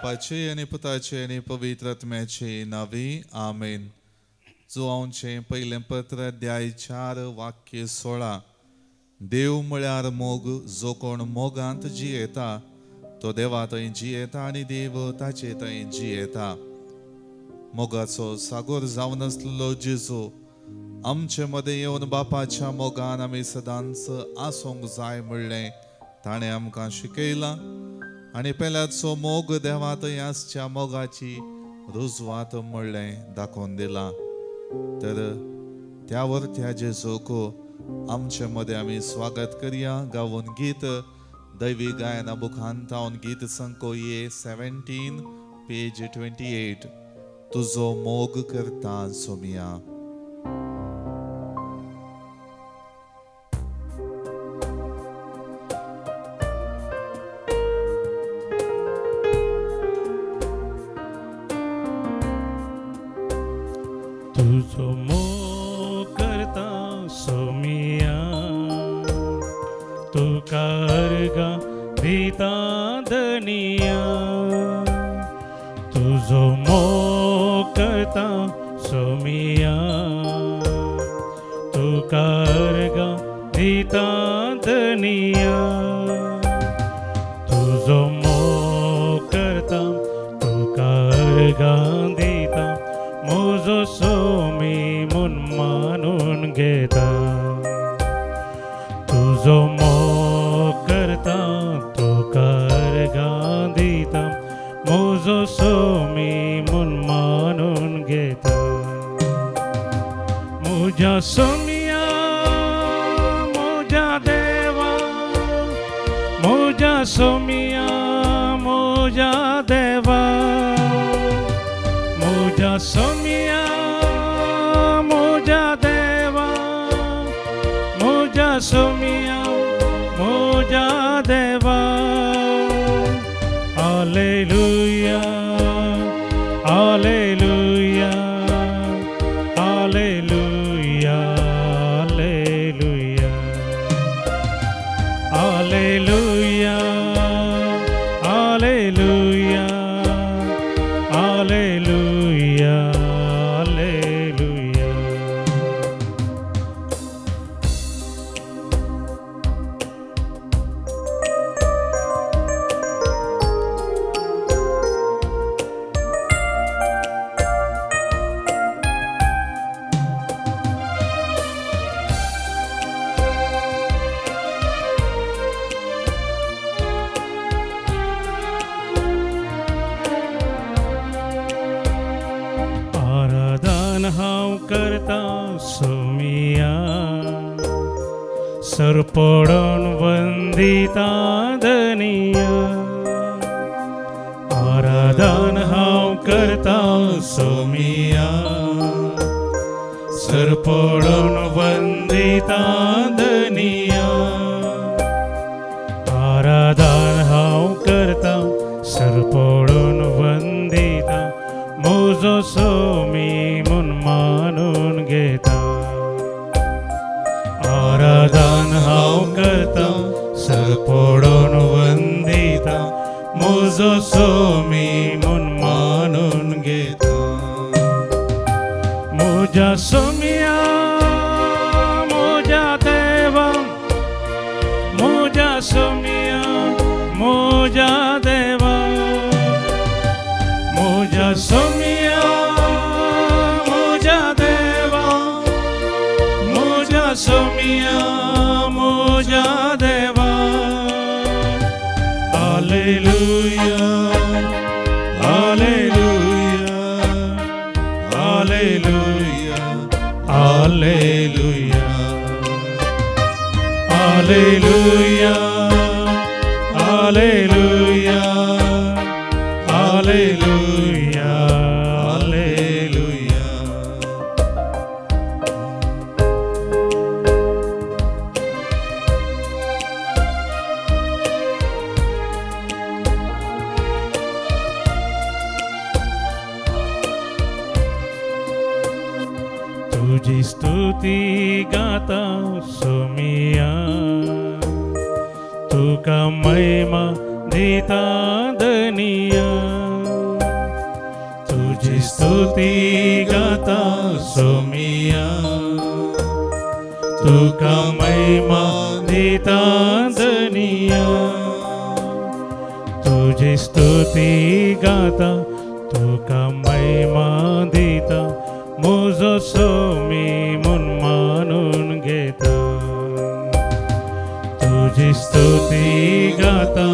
बापाचे आनी पुताचे आनी पवित्र आत्म्याचे नांवी आमेन. जुवांचें पयलें पत्र अध्याय 4 वाक्य 16. देव म्हळ्यार मोग. जो कोण मोगांत जियेता तो देवा थंय जियेता आनी देव ताचे थंय जियेता. मोगाचो सागोर जावन आसलेलो जेजू आमचे मदें येवन बापाच्या मोगान आमी सदांच आसूंक जाय म्हणलें ताणें आमकां शिकयलां आनी पेल्याचो मोग देवा थंय आसच्या मोगाची रुजवात म्हणलें दाखोवन दिलां. तर त्या वरत्या जेजूक आमचे मदें आमी स्वागत करया गावून गीत दैवी गायना बुखांतावन गीत संको ए 17 पेज 28. तुजो मोग करता सोमिया. तुजो मोग करता सोमिया, तुका अर्घां दिता धनिया. तुजो मोग करता सोमिया, तुका अर्घां दिता धनिया. तुजो मोग करता तुका अर्घां दिता, म्हजो सोमी म्हूण मानून घेता. तुजो मोग करता तुका अर्घां दिता, म्हजो सोमी म्हूण मानून घेता. म्हज्या सोमिया म्हज्या देवा, म्हज्या सोमिया म्हज्या देवा, म्हज्या सोमिया म्हज्या देवा, म्हज्या सोमिया म्हज्या देवा. Hallelujah, hallelujah, hallelujah, hallelujah, hallelujah, hallelujah, hallelujah, hallelujah. आराधन हांव करता सोमिया, सरपडून वंदिता धनिया. आराधन हांव करता सोमिया, सरपडून वंदिता धनिया. आराधन हांव करता सरपडून वंदिता, म्हजो सोमी म्हूण मानून घेता. आराधन हांव करता सरपडून वंदिता, म्हजो सोमी म्हूण मानून घेता. म्हज्या सोमिया म्हज्या देवा, म्हज्या सोमिया म्हज्या देवा, म्हज्या सोमिया म्हज्या देवा, म्हज्या सोमिया म्हज्या देवा. Hallelujah, hallelujah, hallelujah, hallelujah, hallelujah, hallelujah, hallelujah, hallelujah. तुजी स्तुती गाता सोमिया, तुका महिमा दिता धनिया. स्तुती गाता सोमिया, तुका महिमा दिता धनिया। तुझी स्तुती गाता, तुका महिमा दिता, म्हजो सोमी म्हूण मानून घेता। तुझी स्तुती गाता,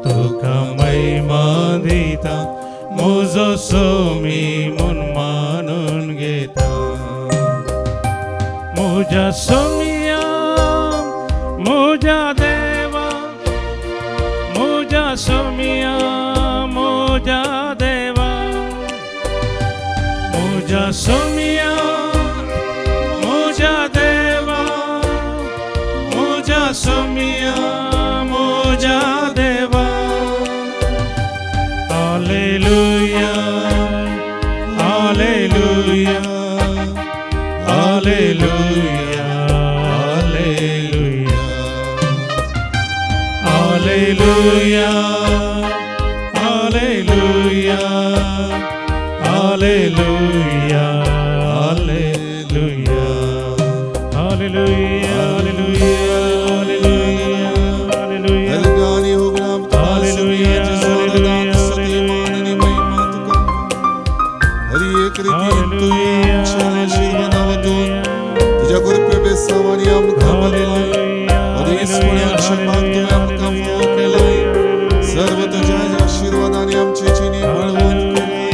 तुका महिमा दिता, म्हजो सोमी म्हूण मानून घेता। म्हज्या सोमिया म्हज्या देवा, म्हज्या सोमिया म्हज्या देवा, म्हज्या सोमिया म्हज्या देवा, म्हज्या सोमिया म्हज्या देवा। Hallelujah, hallelujah, hallelujah, hallelujah, hallelujah, hallelujah, hallelujah, hallelujah, hallelujah, hallelujah, hallelujah, तुझ्या कृपे बेसावानी आमकां बदलाय, मनीसपणाचे मार्ग तुवें आमकां फावो केलाय। सर्व तुझ्या आशीर्वादांनी आमची जिणी बळवंत केलाय।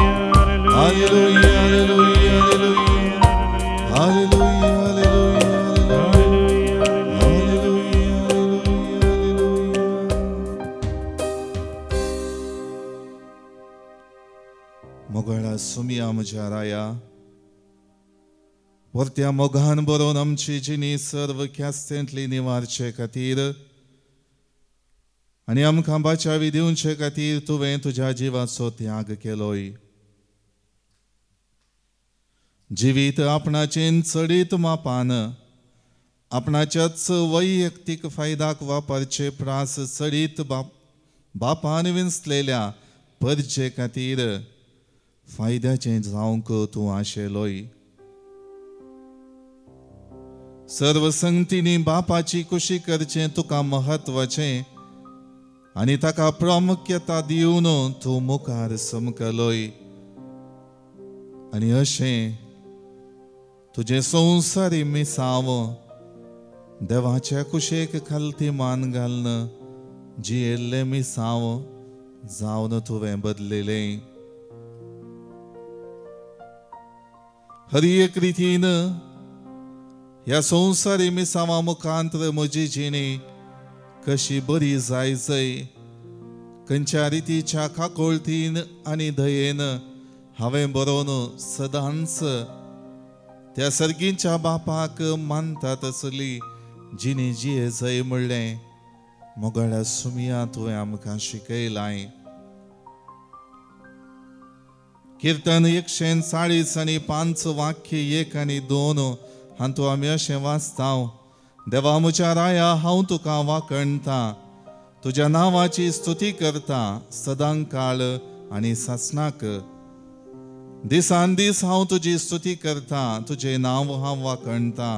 Hallelujah, hallelujah, hallelujah, hallelujah, hallelujah, hallelujah, hallelujah. मोगाळा सुमिया म्हज्या राया, वरत्या मोगान बरोवन आमची जिणी सर्व ख्यास्तेंतली निवारचे खातीर आनी आमकां बाचावी दिवचे खातीर तुवें तुज्या जिवाचो त्याग केलोय। जिवीत आपणाचें चडीत मापान आपणाच्याच वैयक्तीक फायद्याक वापरचे प्रास चडीत बापान विंचलेल्या परजे खातीर फायद्याचें जावंक तूं आशेलोय। सर्व संगतींनी बापाची कुशी करचें तुका म्हत्वाचें आनी ताका प्रामुख्यता दिवन तूं मुखार समकलोय आनी अशें तुजें संवसारी मिसांव देवाच्या कुशेक खालती मान घालून जियेल्लें मिसांव जावन तुवें बदलेलें। हर एक रितीन ह्या संवसारी मिसांवा मुखांतर म्हजी जिणी कशी बरी जायजय, खंयच्या रितीच्या काकोळतीन आनी दयेन हांवें बरोवन सदांच त्या सर्गींच्या बापाक मानता तसली जिणी जिये जय म्हणलें मोगाळ्या सुमिया तुवें आमकां शिकयलाय। किर्तन 140 आनी 5 वाक्य 1 आनी 2 हातूंत आमी अशें वाचता, देवा म्हज्या राया हांव तुका वाखणता, तुज्या नांवाची स्तुती करता सदां काळ आनी सासणाक। दिसान दीस हांव तुजी स्तुती करता, तुजें नांव हांव वाखणता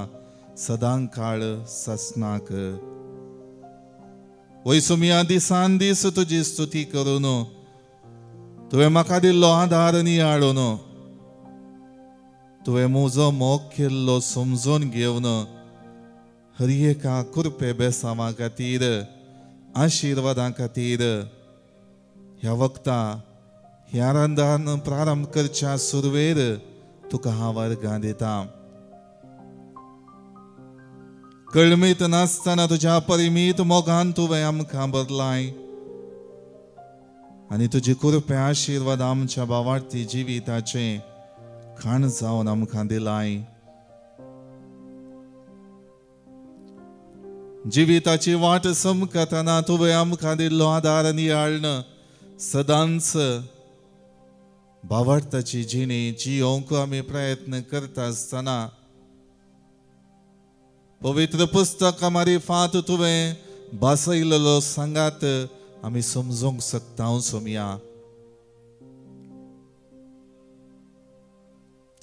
सदां काळ सासणाक। वय सुमिया दिसान दीस तुजी स्तुती करून तुवें म्हाका दिल्लो आदार नियाळून, तुवें म्हजो मोग केल्लो समजून घेवन हर एका कृपे बेसांवा खातीर आशिर्वादां खातीर ह्या वखता ह्या रंदान प्रारंभ करच्या सुरवेर तुका हांव अर्गां दिता। कळमीत नासतना तुज्या परिमीत मोगान तुवें आमकां बदलाय आनी तुजी कृपे आशिर्वाद आमच्या भावार्थी जिविताचें खाण जावन आमकां दिलाय। जिविताची वाट समकतना तुवें आमकां दिल्लो आदार नियाळन सदांच भावार्थाची जिणी जियोवंक आमी प्रयत्न करता आसतना पवित्र पुस्तका मारिफात तुवें भासयलेलो सांगात आमी समजूंक शकता सोमया।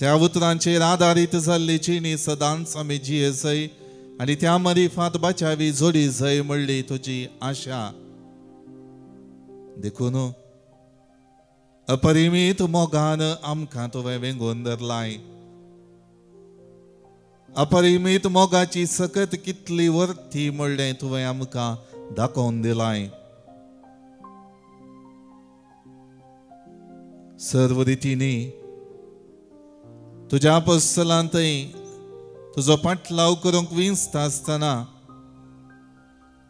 त्या उतरांचेर आदारीत जाल्ली जिणी सदांच आमी जियेजय आनी त्या मरिफात बाचावी जोडी जय म्हणली तुजी आशा. देखून अपरिमीत मोगान आमकां तुवें वेंगोवन धरलाय. अपरिमीत मोगाची सकत कितली वरती म्हणलें तुवें आमकां दाखोवन दिलाय. सर्व रितींनी तुज्या apostolantय तुजो पाटलाव करूंक विंचता आसतना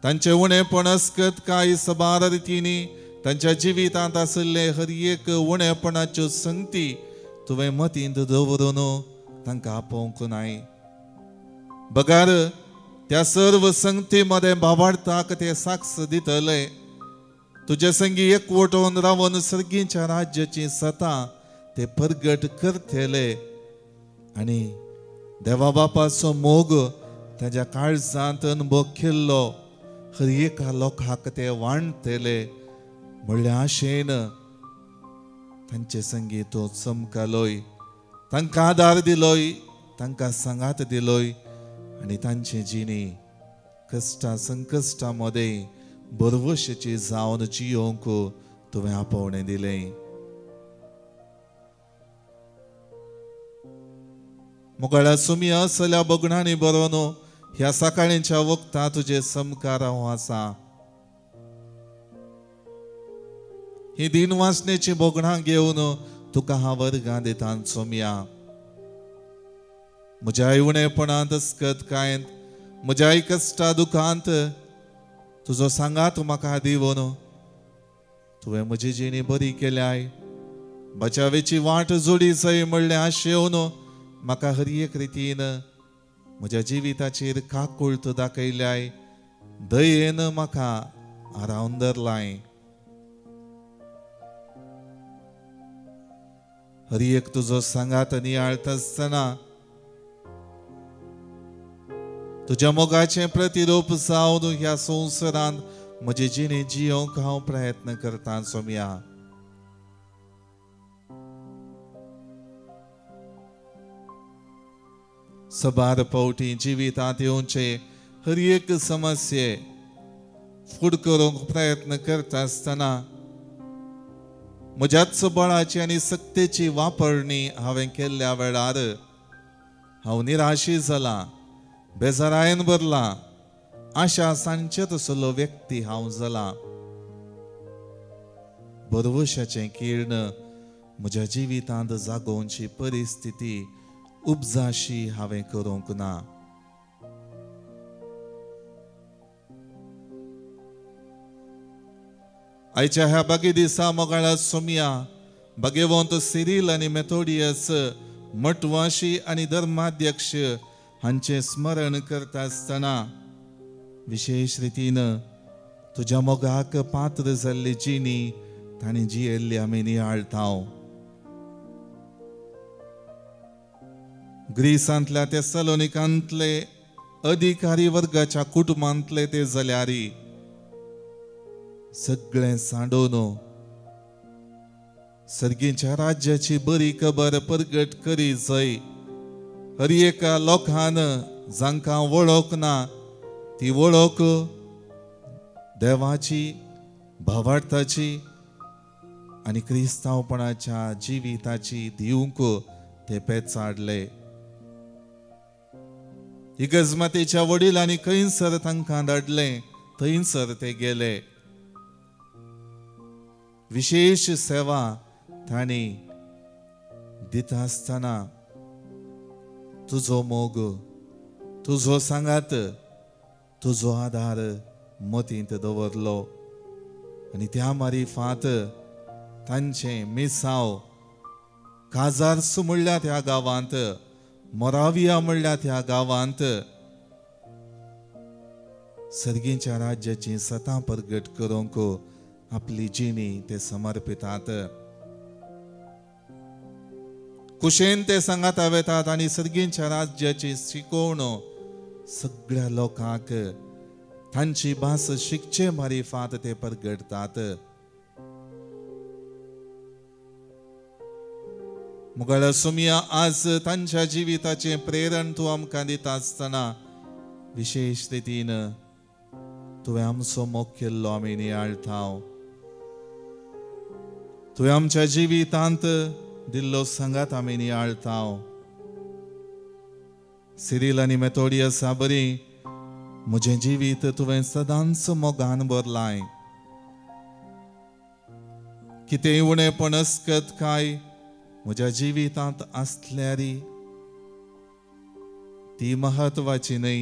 तांचे उणेपण अस्कत कांय सबार रितींनी तांच्या जिवितांत आशिल्ले हर एक उणेपणाच्यो संगती तुवें मतींत दवरून तांकां आपोवंक नाय. बगार त्या सर्व संगती मदें भावार्थाक ते साक्ष दितले. तुजे संगी एकवटोवन रावन सर्गीच्या राज्याची सता ते परगट करतले आनी देवा बापाचो मोग ताज्या काळजांत अनुभव केल्लो हर एका लोकांक ते वांटतले म्हणल्या आशेन तांचे संगी तो चमकालोय, तांकां आदार दिलोय, तांकां सांगात दिलोय आनी तांचे जिणी कश्टा संकश्टा मदें बरवशेची जावन जियोंक तुवें आपोवणें दिलें. मुगाळ्या सुमी असल्या बगणांनी बरोवन ह्या सकाळींच्या वखता तुजे समकार हांव आसा. ही दिन वाचनेची बोगणां घेवन तुका हांव वर्गां दिता सोमया. म्हज्या उणेपणांत अस्कत कांयत म्हज्या कश्टा दुखांत तुजो सांगात म्हाका दिवन तुवें म्हजी जिणी बरी केल्याय. बचावेची वाट जोडी जय म्हणलें आशेवन म्हाका हर एक रितीन म्हज्या जिविताचेर काकुळट दाखयल्याय. दयेन म्हाका आरावन धरलाय. हर एक तुजो सांगात नियाळता आसतना तुज्या मोगाचें प्रतिरूप जावन ह्या संवसारांत म्हजे जिणे जियोंक हांव प्रयत्न करता सोमया. सबार पावटी जिवितांत येवचे हर एक समस्ये फुड करूंक प्रयत्न करता आसतना म्हज्याच बळाची आनी सक्तेची वापरणी हांवें केल्ल्या वेळार हांव निराशी जाला, बेजारायन भरला, आशा सांचे तसलो व्यक्ती हांव जाला. बरवशाचें किर्ण म्हज्या जिवितांत जागोवची परिस्थिती उपजाशी हांवें करूंक ना. आयच्या ह्या बागे दिसा मोगाळा सोमया भाग्यवंत सिरील आनी मेथोडियस मठवाशी आनी धर्माध्यक्ष हांचें स्मरण करता आसतना विशेश रितीन तुज्या मोगाक पात्र जाल्ली जिणी तांणी जियेल्ली आमी नियाळटा. ग्रीसांतल्या तेसलोनिकांतले अधिकारी वर्गाच्या कुटुंबांतले ते जाल्यार सगळें सांडोवन सर्गीच्या राज्याची बरी खबर परगट करी जय हर एका लोकान जांकां वळख ना ती वळख देवाची, भावार्थाची आनी क्रिस्तांवपणाच्या जिविताची दिवंक ते पेचाडले. इगर्जमातेच्या वडिलांनी खंयसर तांकां धाडले थंयसर ते गेले. विशेष सेवा तांणी दिता आसतना तुजो मोग, तुजो सांगात, तुजो आदार मतींत दवरलो आनी त्या मारिफात तांचें मिसांव काजार्स म्हणल्या त्या गांवांत, मोराविया म्हणल्या त्या गांवांत सर्गीच्या राज्याची सतां परगट करूंक आपली जिणी ते समर्पितात. कुशेन ते सांगाता वेतात आनी सर्गीच्या राज्याची शिकवण सगळ्या लोकांक तांची भास शिकचे मारिफात ते परगटतात. मुगाळ सोमया आज तांच्या जिविताचें प्रेरण तूं आमकां दिता आसतना विशेश रितीन तुवें आमचो मोग केल्लो आमी नियाळटा. तुवें आमच्या जिवितांत दिल्लो सांगात आमी नियाळटा. सिरील आनी मेथोडियसा बरी म्हजें जिवीत तुवें सदांच मोगान भरलाय. कितेंय उणेपण अस्कत काय म्हज्या जिवितांत आसल्यार ती म्हत्वाची न्हय,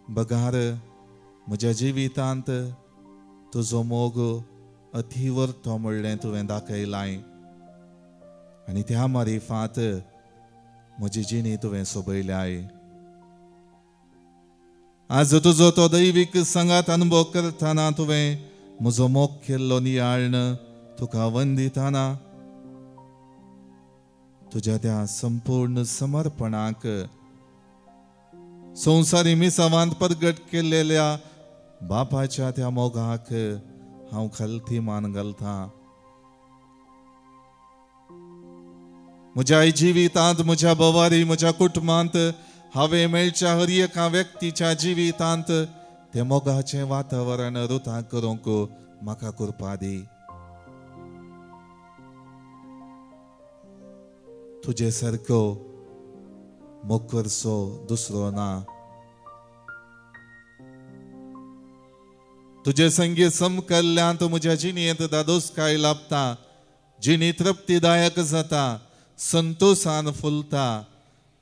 बगार म्हज्या जिवितांत तुजो मोग अतिवर्तो म्हणलें तुवें दाखयलाय आनी त्या मारिफात म्हजी जिणी तुवें सोबयल्याय. आज तुजो तो दैवीक सांगात अनुभव करतना तुवें म्हजो मोग केल्लो नियाळण तुका वंदिताना तुज्या त्या संपूर्ण समर्पणाक संवसारी मिसावांत परगट केल्ल्या बापाच्या त्या मोगाक हांव खालती मान घालता. म्हज्या जिवितांत, म्हज्या भवारी, म्हज्या कुटुंबांत हांवें मेळच्या हर एका व्यक्तीच्या जिवितांत तें मोगाचें वातावरण रुता करूंक म्हाका कृपा दी. तुजे सारको मोग करचो दुसरो ना. तुजे संगीत समकल्यांत म्हज्या जिणेंत दादोसकाय लाभता, जिणी तृप्तीदायक जाता, संतोषान फुलता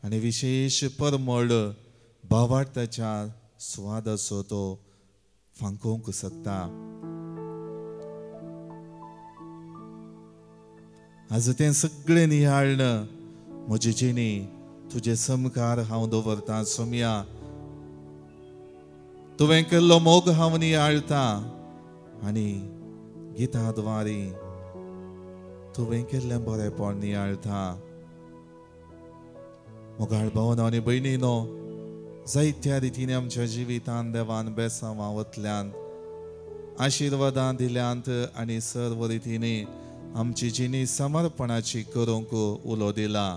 आनी विशेश परमळ भावार्थाच्या स्वादाचो तो फांकोवंक शकता. आज तें सगळें नियाळण म्हजी जिणी तुजे समकार हांव दवरता. सोमया तुवें केल्लो मोग हांव नियाळता आनी गिता द्वारी तुवें केल्लें बरेंपण नियाळता. मोगाळ भावनो आनी भयणीनो, जायत्या रितीन आमच्या जिवितान देवान बेसांवां वतल्यान आशिर्वादां दिल्यांत आनी सर्व रितींनी आमची जिणी समर्पणाची करूंक उलो दिला.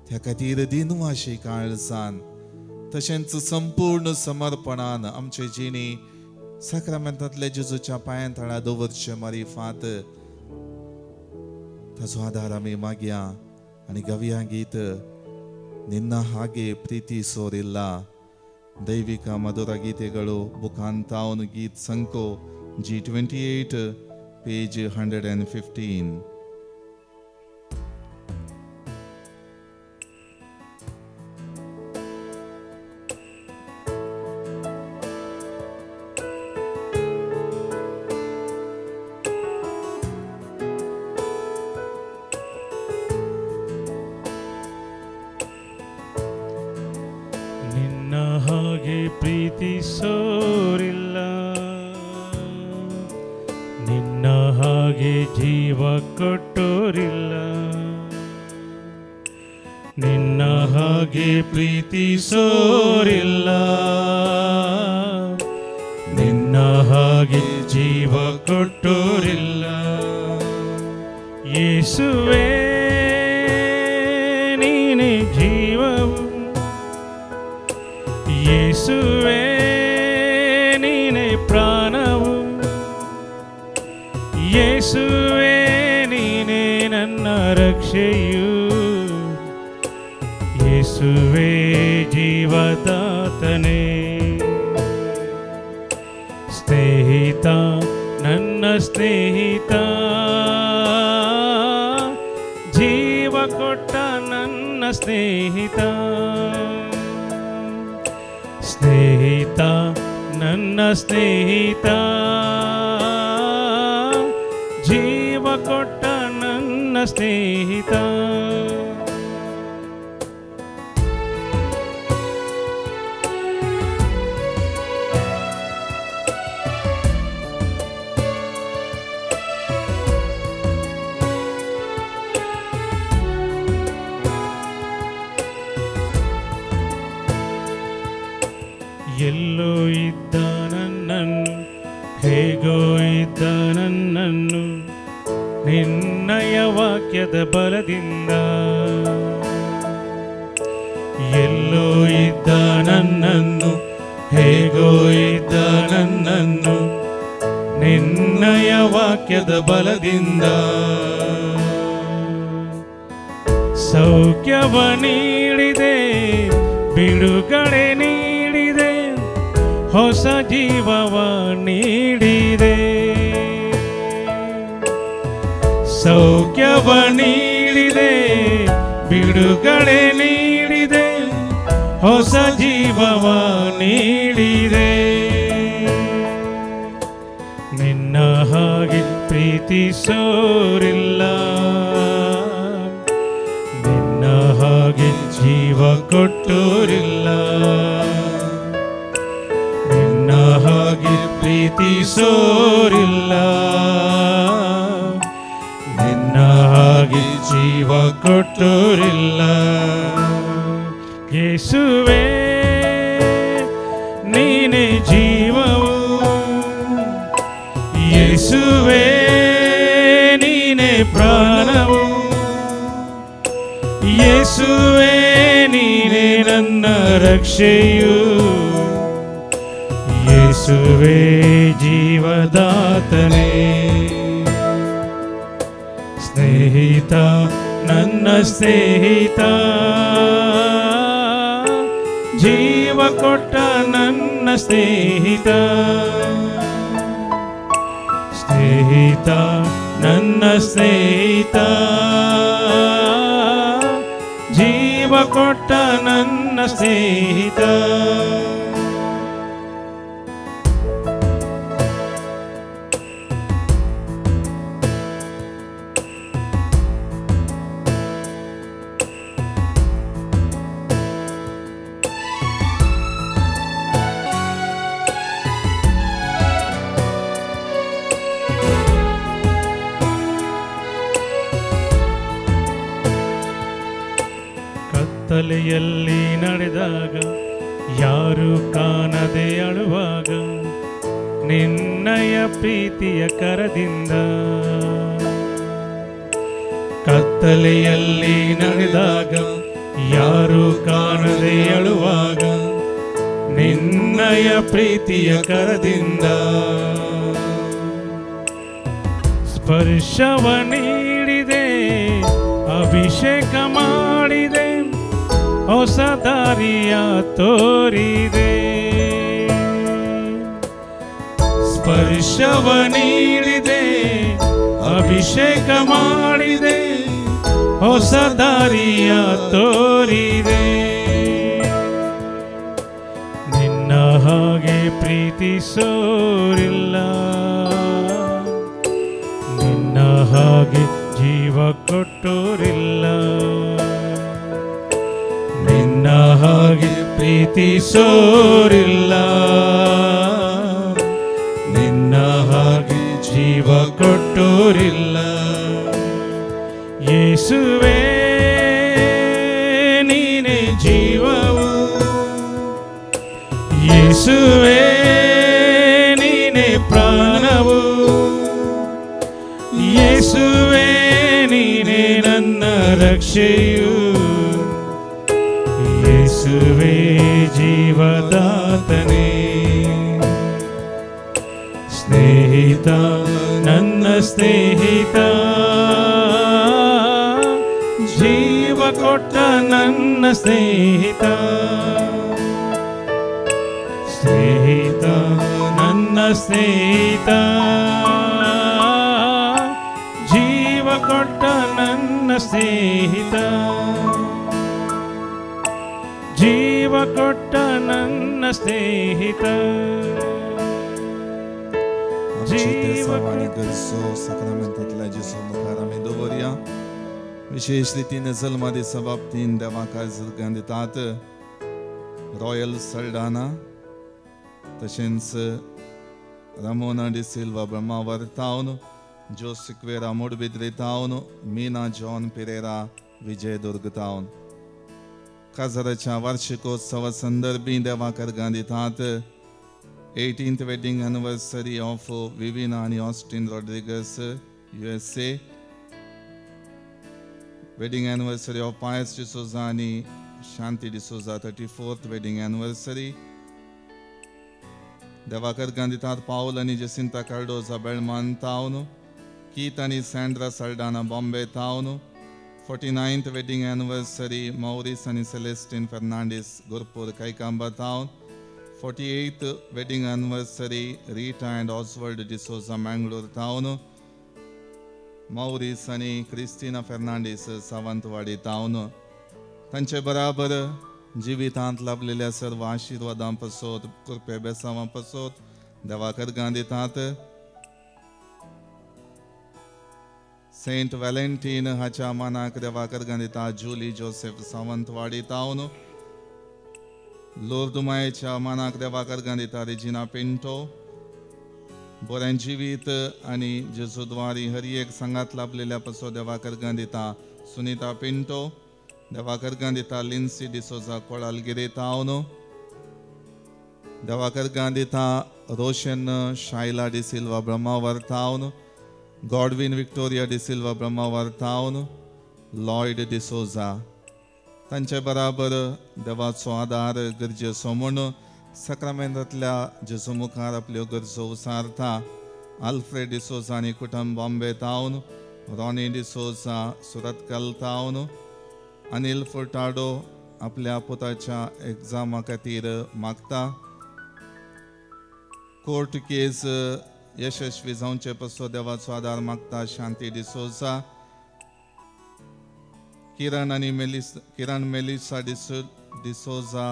त्या खातीर दिनवाशी काळजान तशेंच संपूर्ण समर्पणान आमची जिणी साक्रामेंतांतल्या जेजूच्या पांयां तळा दवरचे मारिफात ताचो आदार आमी मागया आनी गावया गीत ನಿನ್ನ ಹಾಗೆ ಪ್ರೀತಿಸೋರಿಲ್ಲ. ದೈವಿಕ ಮಧುರ ಗೀತೆಗಳು ಬುಕಾಂತಾವನ್ ಗೀತ್ ಸಂಕೋ G28 page 115. ಪ್ರೀತಿಸೋರಿಲ್ಲ, ನಿನ್ನ ಹಾಗೆ ಜೀವ ಕೊಟ್ಟೋರಿಲ್ಲ, ನಿನ್ನ ಹಾಗೆ ಪ್ರೀತಿಸೋರಿಲ್ಲ, ನಿನ್ನ ಹಾಗೆ ಜೀವ ಕೊಟ್ಟೋರಿಲ್ಲ. ಯೇಸುವೇ ನೀನೇ ಜೀವವು, ಯೇಸುವೇ ನೀನೇ ಪ್ರಾಣವು, ಯೇಸುವೇ ನೀನೇ ನನ್ನ ರಕ್ಷೆಯು, ಯೇಸುವೇ ಜೀವದಾತನೇ. ಸ್ನೇಹಿತ ನನ್ನ ಸ್ನೇಹಿತ, ಜೀವ ಕೊಟ್ಟ ನನ್ನ ಸ್ನೇಹಿತ, ಸ್ನೇಹಿತ ನನ್ನ ಸ್ನೇಹಿತ, ಜೀವ ಕೊಟ್ಟ ನನ್ನ ಸ್ನೇಹಿತ. ಎಲ್ಲೋ ಇದ್ದ ನನ್ನನ್ನು, ಹೇಗೋ ಇದ್ದ ನನ್ನನ್ನು, ನಿನ್ನ ನಿನ್ನಯ ವಾಕ್ಯದ ಬಲದಿಂದ. ಎಲ್ಲೋ ಇದ್ದ ನನ್ನನ್ನು, ಹೇಗೋ ಇದ್ದ ನನ್ನನ್ನು, ನಿನ್ನಯ ವಾಕ್ಯದ ಬಲದಿಂದ. ಸೌಖ್ಯವ ನೀಡಿದೆ, ಬಿಡುಗಡೆ ನೀಡಿದೆ, ಹೊಸ ಜೀವವ ನೀಡಿದೆ. ಸೌಖ್ಯವ ನೀಡಿದೆ, ಬಿಡುಗಡೆ ನೀಡಿದೆ, ಹೊಸ ಜೀವವ ನೀಡಿದೆ. ನಿನ್ನ ಹಾಗೆ ಪ್ರೀತಿಸೋರಿಲ್ಲ, ನಿನ್ನ ಹಾಗೆ ಜೀವ ಕೊಟ್ಟೋರಿಲ್ಲ, ನಿನ್ನ ಹಾಗೆ ಪ್ರೀತಿಸೋರಿಲ್ಲ, ನಿನ್ನ ಹಾಗೆ ಜೀವ ಕೊಟ್ಟೋರಿಲ್ಲ. ಯೇಸುವೇ ನೀನೇ ಜೀವವು, ಯೇಸುವೇ ನೀನೇ ಪ್ರಾಣವು, ಯೇಸುವೇ ನೀನೇ ನನ್ನ ರಕ್ಷೆಯು, ಯೇಸುವೇ ಜೀವದಾತನೇ. ಸ್ನೇಹಿತ ನನ್ನ ಸ್ನೇಹಿತ, ಜೀವ ಕೊಟ್ಟ ನನ್ನ ಸ್ನೇಹಿತ, ಸ್ನೇಹಿತ ನನ್ನ ಸ್ನೇಹಿತ, ಜೀವ ಕೊಟ್ಟ ನನ್ನ ಸ್ನೇಹಿತ. ಕತ್ತಲೆಯಲ್ಲಿ ನಡೆದಾಗ, ಯಾರು ಕಾಣದೆ ಅಳುವಾಗ, ನಿನ್ನಯ ಪ್ರೀತಿಯ ಕರದಿಂದ. ಕತ್ತಲೆಯಲ್ಲಿ ನಡೆದಾಗ, ಯಾರು ಕಾಣದೆ ಅಳುವಾಗ, ನಿನ್ನಯ ಪ್ರೀತಿಯ ಕರದಿಂದ. ಸ್ಪರ್ಶವ ನೀಡಿದೆ, ಅಭಿಷೇಕ ಮಾಡಿದೆ, ಹೊಸ ದಾರಿಯ ತೋರಿದೆ. ಸ್ಪರ್ಶವ ನೀಡಿದೆ, ಅಭಿಷೇಕ ಮಾಡಿದೆ, ಹೊಸ ದಾರಿಯ ತೋರಿದೆ. ನಿನ್ನ ಹಾಗೆ ಪ್ರೀತಿಸೋರಿಲ್ಲ, ನಿನ್ನ ಹಾಗೆ ಜೀವ ಕೊಟ್ಟೋರಿಲ್ಲ, ನಿನ್ನ ಹಾಗೆ ಪ್ರೀತಿಸೋರಿಲ್ಲ, ನಿನ್ನ ಹಾಗೆ ಜೀವ ಕೊಟ್ಟೋರಿಲ್ಲ. ಯೇಸುವೇ ನೀನೇ ಜೀವವು, ಯೇಸುವೇ ನೀನೇ ಪ್ರಾಣವು, ಯೇಸುವೇ ನೀನೇ ನನ್ನ ರಕ್ಷೆಯು, ಯೇಸುವೇ ಜೀವದಾತನೇ. ಸ್ನೇಹಿತ ನನ್ನ ಸ್ನೇಹಿತ, ಜೀವ ಕೊಟ್ಟ ನನ್ನ ಸ್ನೇಹಿತ, ಸ್ನೇಹಿತ ನನ್ನ ಸ್ನೇಹಿತ, ಜೀವ ಕೊಟ್ಟ ನನ್ನ ಸ್ನೇಹಿತ, ಜೀವ ಕೊಟ್ಟ ನನ್ನ ಸ್ನೇಹಿತ. विशेष रीतीन जल्मा दिसा बाबतीन देवा काजल दितात रॉयल सल्डाना, तशेंच Ramona D'Silva Brahmavar town, Jo Sequeira Moodbidri town, Meena John Pereira Vijaydurg town. काजाराच्या वार्षिकोत्सवा संदर्भी देवा कर्गां दितात 18th wedding anniversary of Vivina आनी Austin Rodrigues, USA. Wedding anniversary of Pius D'Souza आनी Shanti D'Souza 34th wedding anniversary. देवाकर गांधीतात पावल आनी जेसिंता कार्डोजा बेळमान थावन, कीत आनी सँड्रा सल्डाना बॉम्बे थावन. 49th wedding anniversary Maurice आनी सेलेस्टीन फर्नांडीस गोरपूर कैकांबा थावन. 48th wedding anniversary Rita and Oswald D'Souza Mangalore थावन. Maurice आनी क्रिस्टिना फर्नांडीस सावंतवाडी थावन. तांचे बराबर जिवितांत लाभलेल्या सर्व आशिर्वादां पासत कृपे बेसावां पासत देवाकर गांधीतात सेंट व्हॅलेंटीन हाच्या मानाक देवाकर गांधीता जुली जोसेफ सावंतवाडी थावन. लोर्दुमायेच्या मानाक देवाकर गांधीता रेजिना पिंटो. बरें जिवीत आनी जेजूद्वारी हर एक सांगात लाभलेल्या पासत देवाकर गांधीता सुनीता पिंटो. देवाकर गांधीता लिन्सी डिसोजा कोळालगिरी थावन. देवाकर गांधीता रोशन शायला डिसिल्वा ब्रह्मावर थावन. गॉडविन विक्टोरिया डिसिल्वा ब्रह्मावर थावन. लॉयड डिसोजा. तांचे बराबर देवाचो आदार गरजेचो म्हूण साक्रामेंतांतल्या जेजू मुखार आपल्यो गरजो उसारता. आल्फ्रेड डिसोजा आनी कुटुंब बॉम्बे थावन. रॉनी डिसोजा सुरतकल थावन. अनिल फुर्टाडो आपल्या पुताच्या एग्जामा खातीर मागता. कोर्ट केस यशस्वी जावचे पासत देवाचो आदार मागता शांती डिसोजा. किरण आनी किरण मेलिसा डिसोजा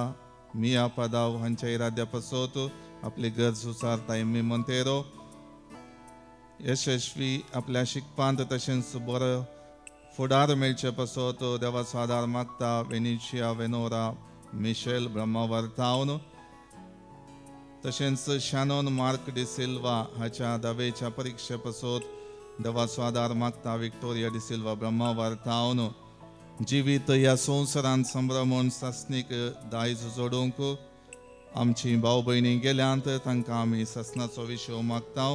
मिया पादाव हांच्या इराद्या पासत आपली गरज उचारता एमी मोंतेरो. यशस्वी आपल्या शिकपांत तशेंच बरो फुडार मेळचे पासत देवाचो आदार मागता वेनिशिया वेनोरा मिशेल ब्रह्मावर थावन. तशेंच शॅनॉन मार्क डिसिल्वा हाच्या दावेच्या परिक्षे पासत देवाचो आदार मागता विक्टोरिया डिसिल्वा ब्रह्मावर थावन. जिवीत ह्या संवसारांत संभ्रमून सासणीक दायज जोडूंक आमची भाव भयणी गेल्यांत तांकां आमी सासणाचो विशय मागता.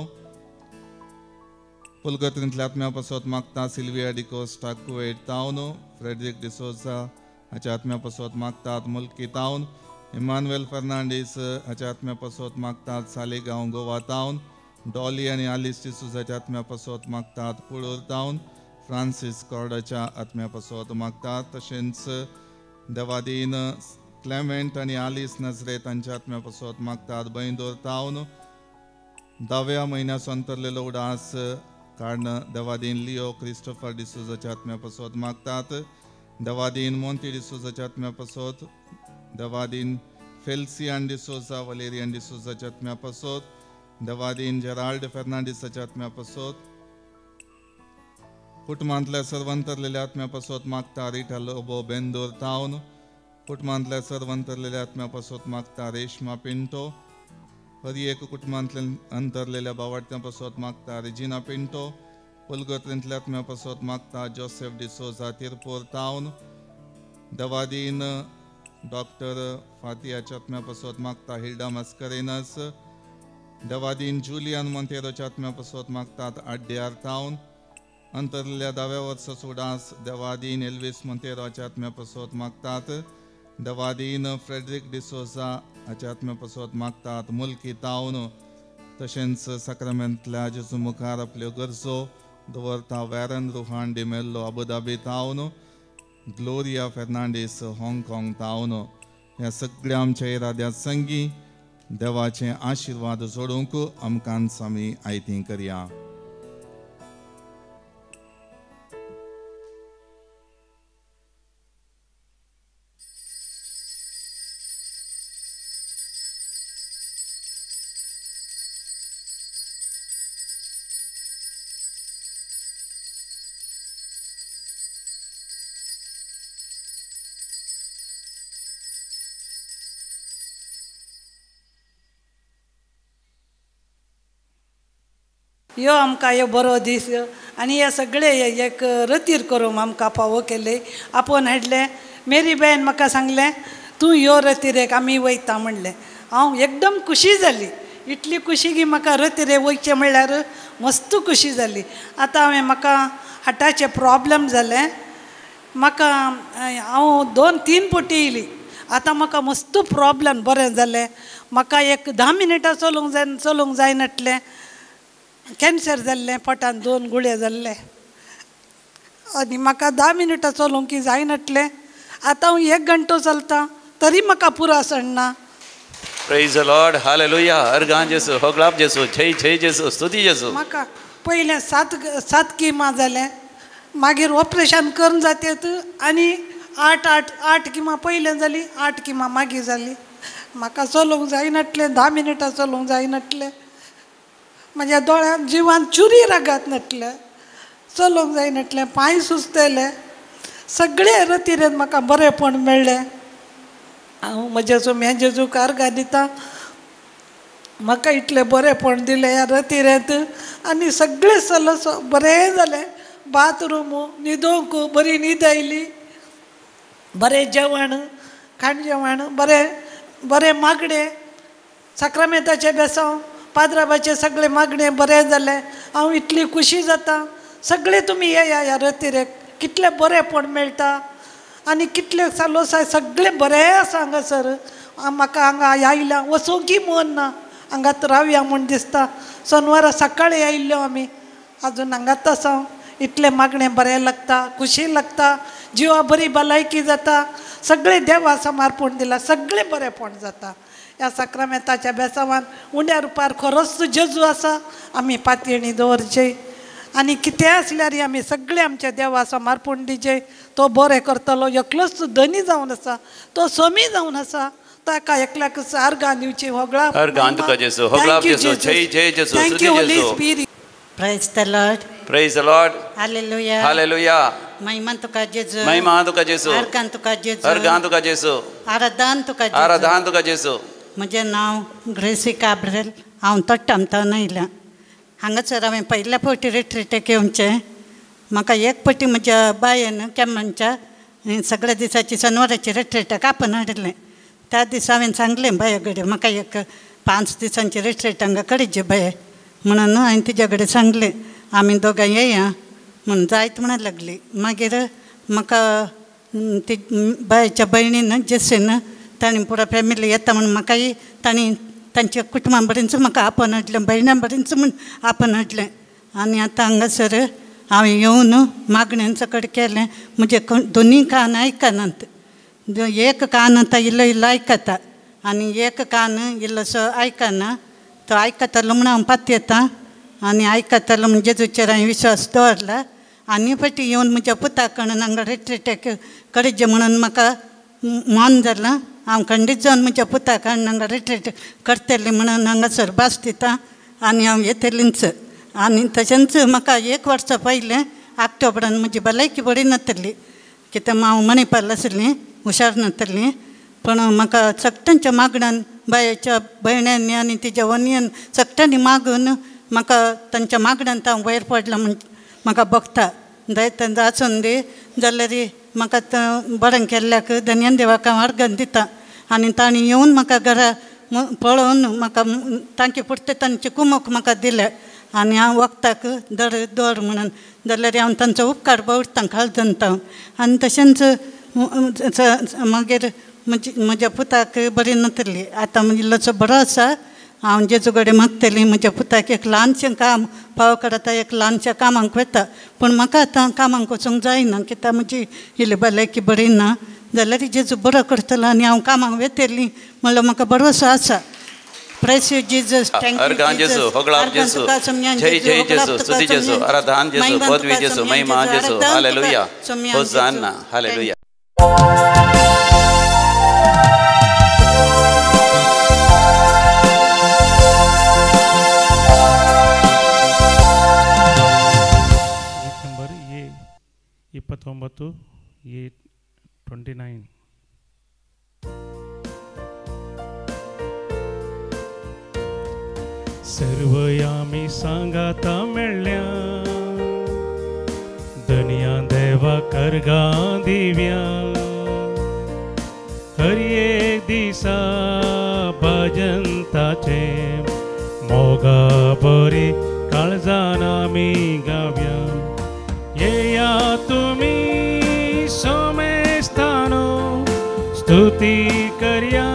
पुलगत्रींतल्या आत्म्या पासत मागता सिल्विया डिकोस्टा कुवेट थावन. फ्रेडरीक डिसोजा हाच्या आत्म्या पासत मागतात मुल्की थावन. इमानुएल फर्नांडीस हाच्या आत्म्या पासत मागतात सालेगांव गोवा थावन. डॉली आनी आलिस डिसोजाच्या आत्म्या पासत मागतात कुळूर थावन. फ्रांसीस कॉर्डाच्या आत्म्या पासत मागतात. तशेंच देवादीन क्लेमेंट आनी आलिस नजरेत हांच्या आत्म्या पासत मागतात बैंदोर थावन. धाव्या म्हयन्याचो अंतरलेलो उडास काडण देवादीन लिओ क्रिस्टोफर डिसोजाच्या आत्म्या पासत मागतात. देवादीन मोंती डिसोजाच्या आत्म्या पासत. देवादीन फेल्सियान डिसोजा वलेरियन डिसोजाच्या आत्म्या पासत. देवादीन जेराल्ड फर्नांडीसाच्या आत्म्या पासत. कुटुंबांतल्या सर्व अंतरलेल्या आत्म्या पासत मागता रिटा लोबो बेंदोर थावन. कुटुंबांतल्या सर्व अंतरलेल्या आत्म्या पासत मागता रेश्मा पिंटो. हर एक कुटुंबांतल्या अंतरलेल्या बावाट्यां पासत मागता रेजिना पिंटो. पुलगत्रींतल्या आत्म्या पासत मागता जोसेफ डिसोजा तिरपोर थावन. देवादीन डॉक्टर फातियाच्या आत्म्या पासत मागता हिल्डा मस्करेनस. देवादीन जुलियन मोंतेरोच्या आत्म्या पासत मागतात आड्ड्यार थावन. अंतरलेल्या दाव्या वर्साचो उडास देवादीन एल्वीस मोंतेरोच्या आत्म्या पासत मागतात. देवादीन फ्रेडरीक डिसोजा हाच्या आत्म्या पासत मागतात मुल्की थावन. तशेंच साक्रामेंतल्या जेजू मुखार आपल्यो गरजो दवरता वॅरन रुहान डिमेल्लो अबुधाबी थावन. ग्लोरिया फर्नांडीस हाँगकाँग थावन. ह्या सगळ्या आमच्या इराद्या संगी देवाचे आशिर्वाद जोडूंक आमकांच आमी आयती करया. यो आमकां यो बरो दीस आनी हे सगळे एक रतीर करूंक आमकां फावो केले आपोवन हाडलें. मेरी बायन म्हाका सांगलें तूं यो रतिरेक आमी वयता म्हणलें. हांव एकदम खुशी जाली, इतली खुशी की म्हाका रतिरे वयचें म्हणल्यार मस्त खुशी जाली. आतां हांवें म्हाका हार्टाचें प्रॉब्लम जालें, म्हाका हांव 2-3 पटी येयली. आतां म्हाका मस्त प्रोब्लम बरें जालें. म्हाका एक 10 मिनटां चलूंक जाय चलूंक जायनासलें. कॅन्सर जाल्लें, पोटान 2 गुळे जाल्ले आनी म्हाका 10 मिनटां चलूंक जायनासलें. आतां हांव 1 घंटो चलतां तरी म्हाका पुरो सणना. Praise the Lord, hallelujah. अर्गान जेसू, होगलाप जेसू, जय जय जेसू, स्तुती जेसू. म्हाका पयलें 7 किमां जालें, मागीर ऑपरेशन करून जातेत आनी 8 8 8 किमां पयलें जाली, 8 किमां मागीर जाली. म्हाका चलूंक जायनासलें, 10 मिनटां चलूंक जायनासलें. म्हज्या दोळ्यांत जिवान चुरी रागात नासलें, चलूंक जायनासलें, पांय सुजतले. सगळे रतिरेन म्हाका बरेंपण मेळ्ळें. हांव म्हज्या सोम्या जेजूक आर्गां दिता. म्हाका इतलें बरेंपण दिलें ह्या रतिरेंत आनी सगळें सलस बरें जालें. बाथरूम न्हिदोंक बरी न्हीद आयली, बरें जेवण खाण जेवण बरें बरें मागणें, साक्रामेंताचें बेसांव, पाद्राबाचें सगळें मागणें बरें जालें. हांव इतली खुशी जाता. सगळें तुमी येया ह्या रतिरेक, कितलें बरेंपण मेळटा आनी कितले सालोसाय सगळें बरें आसा हांगासर. म्हाका हांगा आयल्या वचोंकी मन ना, हांगात रावया म्हूण दिसता. सोनवारा सकाळीं आयिल्ल्यो आमी, आजून हांगात आसा. इतलें मागणें बरें लागता, खुशी लागता, जिवा बरी भलायकी जाता. सगळें देवा समर्पण दिलां, सगळें बरेंपण जाता. ह्या साक्रामेंताच्या बेसावान उंड्या रुपार खरोच जेजू आसा. आमी पातयेणी दवरचे आनी कितें आसल्यार आमी सगळें आमच्या देवा समर्पण दिचें. तो बरें करतलो, एकलोच धनी जावन आसा, तो सोमी जावन आसा. ताका एकल्याकच आर्गां दिवची. होगळा अर्गां तुका जेजू, होगळा जेजू, जय जय जेजू, thank you Holy Spirit. Praise the Lord. Praise the Lord. Hallelujah. Hallelujah. महिमा तुका जेजू, महिमा तुका जेजू, अर्गां तुका जेजू, अर्गां तुका जेजू, आराधन तुका जेजू, आराधन तुका जेजू. म्हजें नांव ग्रेसी काब्रेल. हांव तोट्टामतावन आयलां. हांगासर हांवें पयल्या फावटी रिट्रीटाक येवचें. म्हाका एक फावटी म्हज्या बायन केमनच्या सगळ्या दिसाची शनवाराची रिट्रीटाक आपोवन हाडिल्लें. त्या दिसा हांवें सांगलें बाये कडेन, म्हाका एक 5 दिसांची रिट्रीट हांगा कडचे बाये म्हणून हांवें तिज्या कडेन सांगलें. आमी दोगां येया म्हूण जायत म्हणून लागली. मागीर म्हाका ती बायच्या भयणीन जेसीन तांणी पुरा फॅमिली येता म्हूण म्हाकाय तांणी तांच्या कुटुंबा बरेंच म्हाका आपोवन हाडलें, भयणां बरेंच म्हूण आपोवन हाडलें. आनी आतां हांगासर हांवें येवन मागण्यां सकट केलें. म्हजे दोनी कान आयकनात, एक कान आतां इल्लो इल्लो आयकता आनी एक कान इल्लोसो आयकना. तो आयकतलो म्हूण हांव पातयेतां आनी आयकतलो म्हूण जेजूचेर हांवें विश्वास दवरला. आनी फाटी येवन म्हज्या पुताक कडून हांगा रिट्रीटाक कडचे म्हणून म्हाका मन जालां. हांव खंडीत जावन म्हज्या पुताक हाडून हांगा रिट्रीट करतलें म्हणून हांगासर भास दिता आनी हांव येतलींच. आनी तशेंच म्हाका 1 वर्सा पयलें ऑक्टोबरान म्हजी भलायकी बरी नासली, कित्याक हांव मणिपाल आसलें, हुशार नासलें. पूण म्हाका सगट्यांच्या मागण्यान बायेच्या भयण्यांनी आनी तिच्या वनयान सगट्यांनी मागून म्हाका तांच्या मागण्यान हांव वयर पडलां म्हूण म्हाका भोगता. जायत आसून दी जाल्यार म्हाका बरें केल्ल्याक धनयान देवाक हांव अर्गां दिता. आनी तांणी येवन म्हाका घरा पळोवन म्हाका तांचे पुरते तांचे कुमक म्हाका दिले आनी हांव वखदाक दर दवर म्हणून जाल्यार हांव तांचो उपकार बवडटां खालजनता. आनी तशेंच मागीर म्हज्या पुताक बरी नासली, आतां इल्लोसो बरो आसा. हांव जेजू कडेन मागतलीं म्हज्या पुताक एक ल्हानशें काम पावकर आतां एक ल्हानशें कामाक वता, पूण म्हाका आतां कामाक वचूंक जायना कित्याक म्हजी इल्ली भलायकी बरी ना. जाल्यार जेजू बरो करतलो आनी हांव कामाक वतली म्हणल्यार म्हाका भरोसो आसा. Praise you Jesus, thank you Jesus. होगळाप जेजू, जय जय जेजू, स्तुती जेजू, आराधन जेजू, पदवी जेजू, महिमा जेजू. Hallelujah, hosanna, hallelujah. Number A 29 A 29. सर्व आमी सांगाता मेळ्ळ्या धनया देवा करगा दिव्या, हर एक दिसा भजनताचे मोगा बरी काळजान आमी गाव्या. येया तुमी स्तुती करया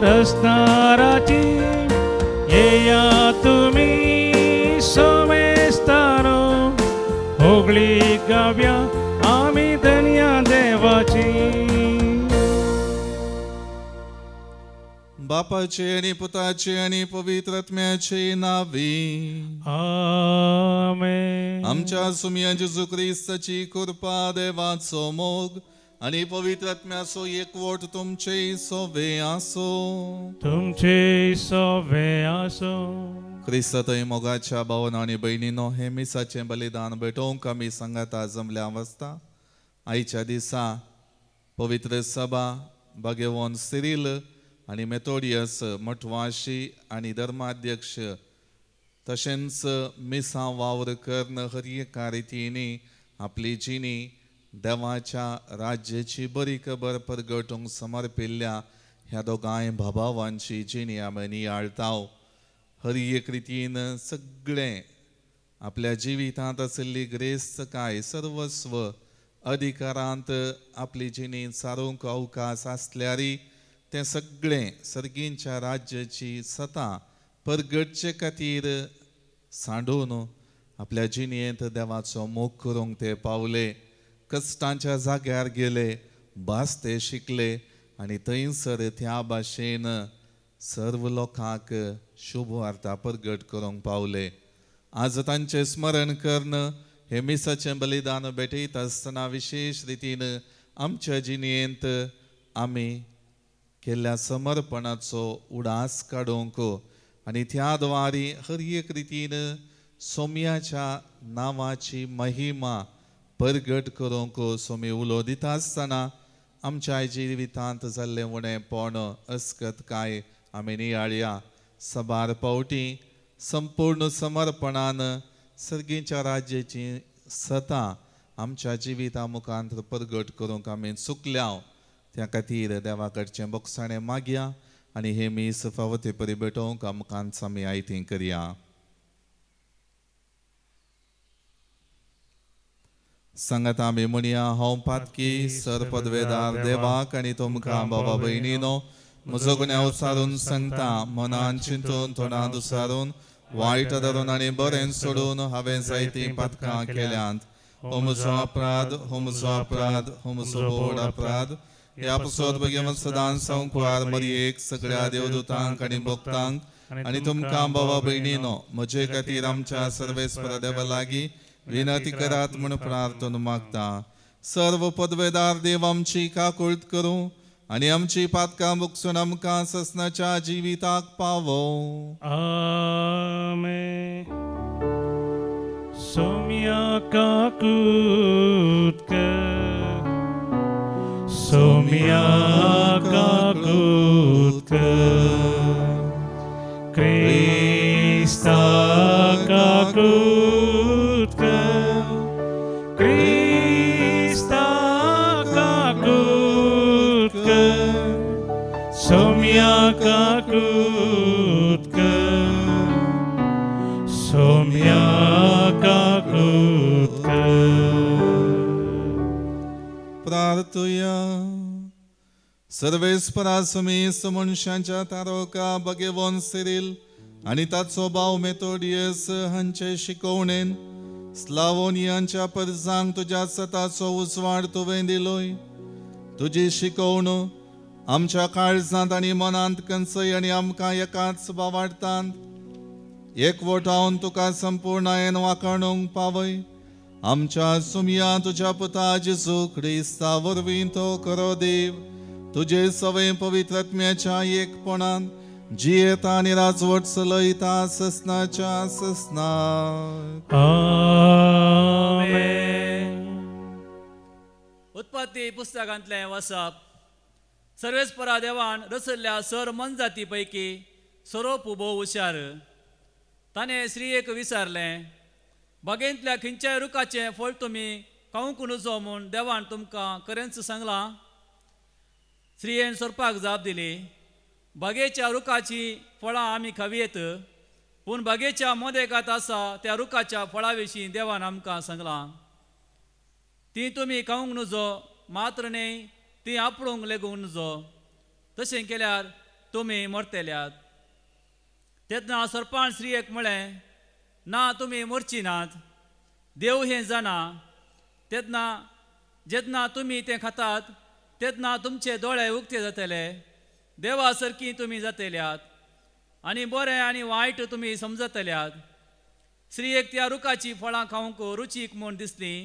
रसनाराची येया तुमी सोमेस्तानो होगळी गाव्या आमी धन्या देवाची. बापाचे आणि पुताचे आणि पवित्र आत्म्याचे नावे आमेन. आमच्या सुमिया जेजू क्रिस्ताची कृपा, देवाचो मोग आणि पवित्र आत्म्याचो एकवट तुमचे सोवे आसो. तुमचे सोवे आसो. क्रिस्तातय मोगाच्या भावना आणि भयणीनो, हे मिसाचें बलिदान भेटोवंक आमी सांगाता जमल्या वाजता आयच्या दिसा पवित्र सभा भाग्यवंत सिरील आनी मेथोडियस मठवाशी आनी धर्माध्यक्ष तशेंच मिसां वावर करून हर एका रितीनी आपली जिणी देवाच्या राज्याची बरी खबर परगटूंक समर्पिल्ल्या ह्या दोगांय भावांची जिणी आमी नियाळताव. हर एक रितीन सगळें आपल्या जिवितांत आशिल्ली ग्रेस्तकाय सर्वस्व अधिकारांत आपली जिणी सारूंक अवकाश आसल्यारी तें सगळें सर्गींच्या राज्याची सता परगटचे खातीर सांडून आपल्या जिणेंत देवाचो मोग करूंक ते पावले. कश्टांच्या जाग्यार गेले, भास ते शिकले आनी थंयसर त्या भाशेन सर्व लोकांक शुभ वार्ता परगट करूंक पावले. आज तांचें स्मरण करून हे मिसाचें बलिदान भेटयत आसतना विशेश रितीन आमच्या जिणेंत आमी केल्ल्या समर्पणाचो उडास काडूंक आनी त्या द्वारी हर एक रितीन सोम्याच्या नांवाची महिमा परगट करूंक सोमी उलो दिता आसतना आमच्या जिवितांत जाल्लें उणेपण अस्कत काय आमी नियाळया. सबार पावटी संपूर्ण समर्पणान सर्गीच्या राज्याची सता आमच्या जिविता मुखांत परगट करूंक आमी चुकल्या. त्या खातीर देवा कडचें बोगसाणें मागया आनी हे मीस फावो ते परी भेटोवंक आमकां आमी आयती करया. सांगात आमी म्हणया, हांव पातकी सर पदवेदार देवाक आनी तुमकां बाबा भयणीनो म्हजो गुन्यांव सारून सांगता. मनान चिंतून तोंडान दुसारून वायट धरून आनी बरें सोडून हांवें जायतीं पातकां केल्यांत. हो म्हजो अपराध, हो म्हजो अपराध, हो म्हजो व्हड अपराध. ह्या पासत भगवंत सदां संवसार मरियेक सगळ्या देवदूतांक आनी भक्तांक आनी तुमकां बाबा भयणीनो म्हजे खातीर आमच्या सर्वेस्पर देवा लागीं विनंती करात म्हूण प्रार्थना मागता. सर्व पदवेदार देव आमची काकुळट करूं आनी आमची पातकां बुकसून आमकां ससनाच्या जिविताक पावो. आमेन. सोम्या काकूत कर, सोम्या काकूत कर, क्रिस्ता काकूत कर, क्रिस्ता काकूत कर, सोम्या काकूत कर, सोम्या काकूत कर. प्रार्थुया. सर्वेस्परा समेस्त मनशांच्या तारोका भगेवन सिरील आनी ताचो भाव मेथोडियस हांचे शिकोवणेन स्लावोनियांच्या परजांक तुज्या सताचो उजवाड तुवें दिलोय. तुजी शिकोवण आमच्या काळजांत आनी मनांत कंचय आनी आमकां एकाच बावाडटांत एकवटावन तुका संपूर्णायेन वाखाणूंक पावय. आमच्या सुमया तुज्या पुता जेजू क्रिस्ता वरवीं तो करो देव तुजे सवय पवित्र आत्म्याच्या एकपणान जियेता आनी राजवट चलयता ससनाच्या ससनाक. आमेन. उत्पत्ती पुस्तकांतलें वसप. सर्वेस्परा देवान रचल्ल्या सर मनजाती पैकी सोरोप भोव हुशार. ताणें स्त्रियेक विचारलें, बागेंतल्या खंयच्याय रुखाचें फळ तुमी खावंक नुजो म्हूण देवान तुमकां खरेंच सांगलां? स्त्रियेन सोरपाक जाप दिली, बागेच्या रुखाचीं फळां आमी खावयेत, पूण बागेच्या मोदेकात आसा त्या रुखाच्या फळां विशीं देवान आमकां सांगलां, तीं तुमी खावंक नुजो, मात्र न्हय ती आपडूंक लेगून नजो, तशें केल्यार तुमी मरतल्यात. तेन्ना सरपान स्त्रियेक म्हळें, ना, तुमी मरची नात. देव हें जाणा, तेन्ना जेन्ना तुमी तें खातात तेन्ना तुमचे दोळे उक्ते जातले, देवा सारकी तुमी जातल्यात आनी बरें आनी वायट तुमी समजतल्यात. स्त्रियेक त्या रुखाचीं फळां खावंक रुचीक म्हूण दिसलीं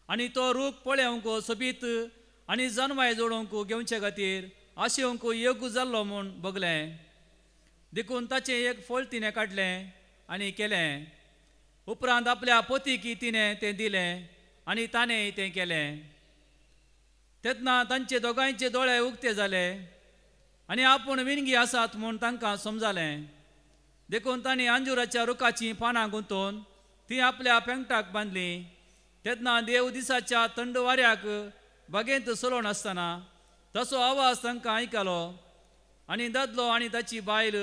आनी तो रूख पळोवंक सोबीत आनी जनवाय जोडूंक घेवचे खातीर आशेवंक योग्य जाल्लो म्हूण बगलें. देखून ताचें एक फळ तिणें काडलें आनी केलें. उपरांत आपल्या पोतीकी तिणें तें दिलें आनी ताणें तें केलें. तेन्ना तांचे दोगांयचे दोळे उक्ते जाले आनी आपूण विणगी आसात म्हूण तांकां समजालें. देखून तांणी अंजुराच्या रुखाचीं पानां गुंतोवन तीं आपल्या पेंगटाक बांदलीं. तेन्ना देव दिसाच्या थंड वाऱ्याक बागेंत चलोवन आसतना तसो आवाज तांकां आयकलो आनी दादलो आनी ताची बायल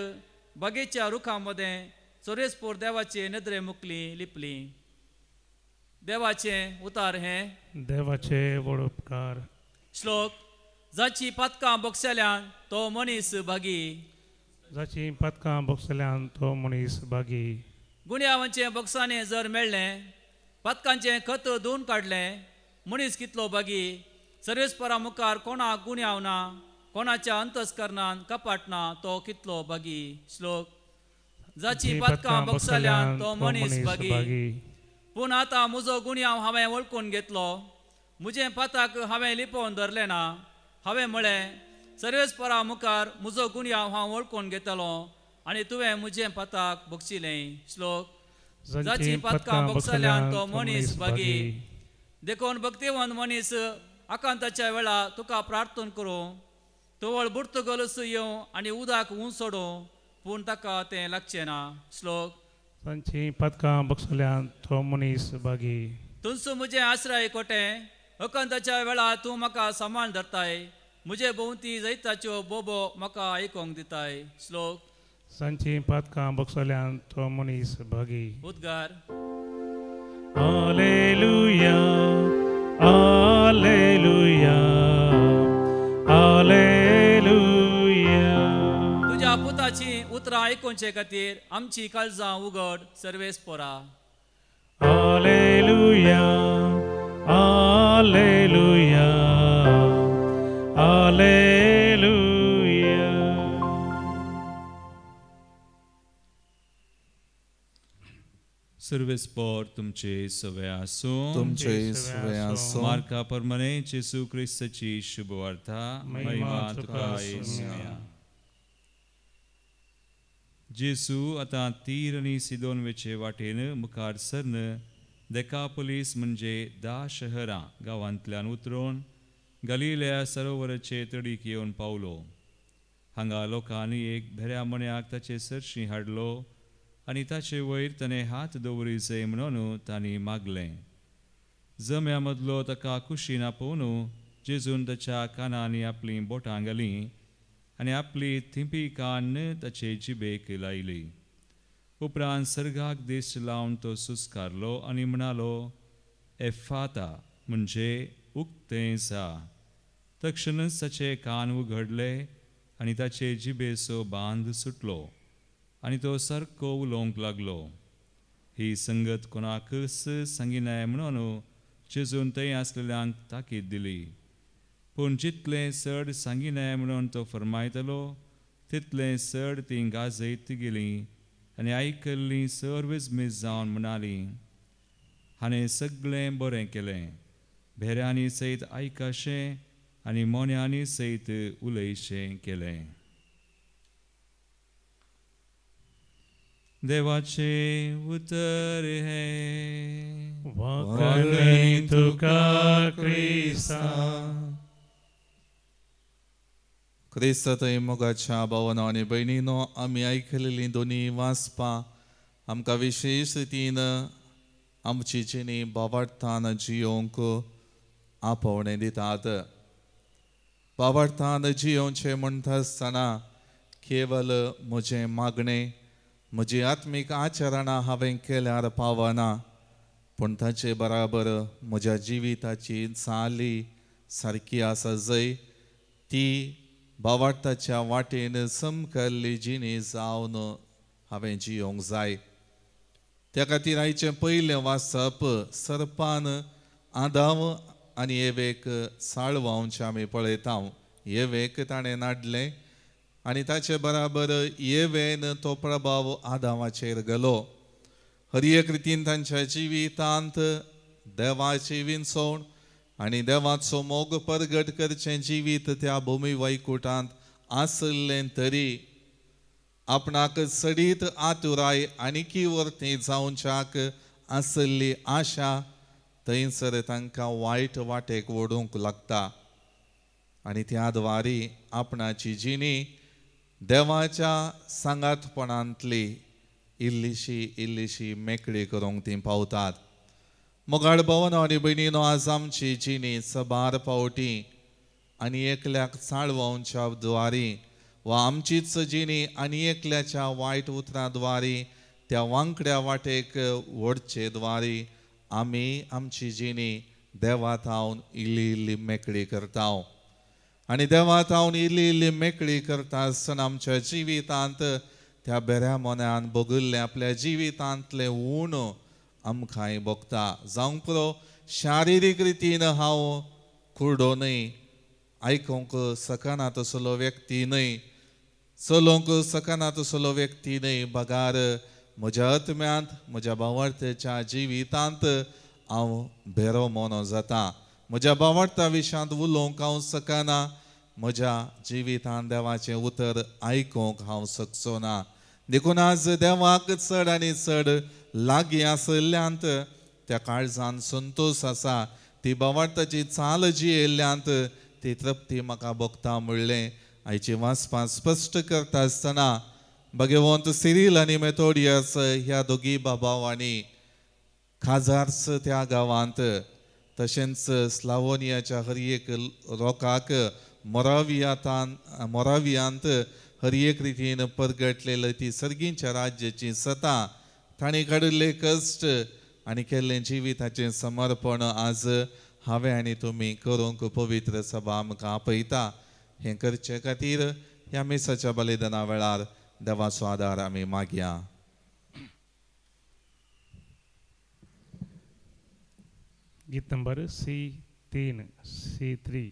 बागेच्या रुखां मदें चोरेसपोर देवाचे नदरे मुकली लिपली. देवाचें उतार हें देवाचे व्हड उपकार. श्लोक. जाची पातकां बक्षल्यान तो मनीस भागी, जाची पातकां बक्षल्यान तो मनीस भागी. गुण्यांवांचें बक्षाने जर मेळ्ळें, पातकांचें खत धुवन काडलें, मनीस कितलो भागी. सर्वेस्परा मुखार कोणाक गुण्यांव ना, कोणाच्या अंतस्करणान कपाट ना, तो कितलो भागी. श्लोक. जाची पातकां बक्षल्यान तो मनीस भागी. पूण आतां म्हजो गुण्यांव हांवें वळखून घेतलो, म्हजें पाताक हांवें लिपोवन धरलें ना. हांवें म्हळें, सर्वेस्परा मुखार म्हजो गुण्यांव हांव वळखून घेतलो आनी तुवें म्हजें पाताक बक्षिलें. श्लोक. जाची पातकां बक्षल्यान तो मनीस भागी. देखून भक्तिवंत मनीस आकांताच्या वेळा तुका प्रार्थना करूं, तवळ बुडतगलस येवं आनी उदक उंच सोडूं, पूण ताका तें लागचें ना. श्लोक. तांची पातकां बक्षल्यान तो मनीस भागी. तुमचो म्हजें आश्रय कोटें, अकांताच्या वेळा तूं म्हाका सांबाळ धरताय, म्हजे भोंवती जैताच्यो बोबो म्हाका आयकूंक दिताय. श्लोक. तांची पातकां बक्षल्यान तो मनीस भागी. उद्गार. Hallelujah, hallelujah, hallelujah. तुज्या पुताची उतरां आयकुचे खातीर आमची काळजां उगड सर्वेस्पोरा. Hallelujah, hallelujah, hallelujah. सर्वेस्पोर तुमचे सवे आसूं. तुमचे सवे आसूं. मार्का प्रमाणे जेजू क्रिस्ताची शुभवार्ता. महिमा तुका येसुया. जेजू आतां तीर आनी सिदोन वेचे वाटेन मुखार सरन देकापोलीस म्हणजे 10 शहरां गांवांतल्यान उतरून गलिलया सरोवराचे तडीक येवन पावलो. हांगा लोकांनी एक भेऱ्या मण्याक ताचे सरशीं हाडलो आनी ताचे वयर ताणें हात दवरिचे म्हणून तांणी मागलें. जम्या मदलो ताका कुशीन आपोवन जेजून ताच्या कानांनी आपलीं बोटां घालीं आनी आपली थिंपी कान ताचे जिबेक लायली. उपरांत सर्गाक दिश्ट लावन तो सुस्कारलो आनी म्हणालो, एफाता, म्हणजे उक्तें जा. तक्षणच ताचे कान उघडले आनी ताचे जिबेचो बांद सुटलो आनी तो सारको उलोवंक लागलो. ही संगत कोणाकच सांगिनाय म्हणून जेजून थंय आसलेल्यांक ताकीद दिली. पूण जितलें चड सांगिनाय म्हणून तो फरमायतलो तितलें चड तीं गाजयत गेलीं आनी आयकल्लीं सर्व जावन म्हणालीं, हाणें सगळें बरें केलें, भेऱ्यांनी सयत आयकाशें आनी मोन्यांनी सयत उलयशें केलें. देवाचें उतर हें. वाकणी तुका क्रिस्ता. क्रिस्त थंय मोगाच्या भावना आनी भयणीनो, आमी आयकलेलीं दोनी वाचपां आमकां विशेश रितीन आमची जिणी बाबार्थान जियोवंक आपोवणें दितात. बाबार्थान जियोवचें म्हणटा आसतना केवल म्हजें मागणें, म्हजी आत्मीक आचरणां हांवें केल्यार पावना, पूण ताचे बराबर म्हज्या जिविताची चाली सारकी आसा जय ती भावार्थाच्या वाटेन समकल्ली जिणी जावन हांवें जियोंक जाय. त्या खातीर आयचें पयलें वाचप सर्पान आदाव आनी एवेक साळवावचें आमी पळयता. एवेक ताणें नाडलें आनी ताचे बराबर एवेन तो प्रभाव आदावाचेर गेलो. हर एक रितीन तांच्या जिवितांत देवाची विंचवण आनी देवाचो मोग परगट करचें जिवीत त्या भूमी वैकुटांत आसलें तरी आपणाक सडीत आतुराय आनीकी वर्ती जावच्याक आसली आशा थंयसर तांकां वायट वाटेक ओडूंक लागता आनी त्या द्वारी आपणाची जिणी देवाच्या सांगातपणांतली इल्लीशी इल्लीशी मेकळी करूंक ती पावतात. मोगाळ भवन आनी भयणीनो, आज आमची जिणी सबार फावटी आनी एकल्याक चाळवच्या द्वारी वा आमचीच जिणी आनी एकल्याच्या वायट उतरां द्वारी त्या वांकड्या वाटेक ओडचे द्वारी आमी आमची जिणी देवा थावन इल्ली इल्ली मेकळी करता. आनी देवा थावन इल्ली इल्ली मेकळी करता आसतना आमच्या जिवितांत त्या बेऱ्या मोन्यान भोगिल्लें आपल्या जिवितांतलें ऊण आमकांय भोगता. जावंक पुरो शारिरीक रितीन हांव कुर्डो न्हय, आयकूंक शकना तसलो व्यक्ती न्हय, चलोवंक शकना तसलो व्यक्ती न्हय, बगार म्हज्या आत्म्यांत म्हज्या भावार्थाच्या जिवितांत हांव भेरो मोनो जाता. म्हज्या भावार्था विशयांत उलोवंक हांव शकना, म्हज्या जिवितांत देवाचें उतर आयकूंक हांव शकचो ना. देखून आज देवाक चड आनी चड लागीं आशिल्ल्यांत त्या काळजान संतोश आसा, ती भावार्थाची चाल जियेल्ल्यांत ती तृप्ती म्हाका भोगता म्हणलें आयची वाचपां स्पश्ट करता आसतना भगवंत सिरील आनी मेथोडियस ह्या दोगी बाबावांनी खाजार्स त्या गांवांत तशेंच स्लावोनियाच्या हर एक रोकाक मोरावियांत हर एक रितीन परगटलेली ती सर्गींच्या राज्याची सता तांणी काडिल्ले कश्ट आनी केल्लें जिविताचें समर्पण आज हांवें आनी तुमी करूंक पवित्र सभा आमकां आपयता. हें करचे खातीर ह्या मिसाच्या बलिदाना वेळार देवाचो आदार आमी मागया. गीत नंबर C3 C3.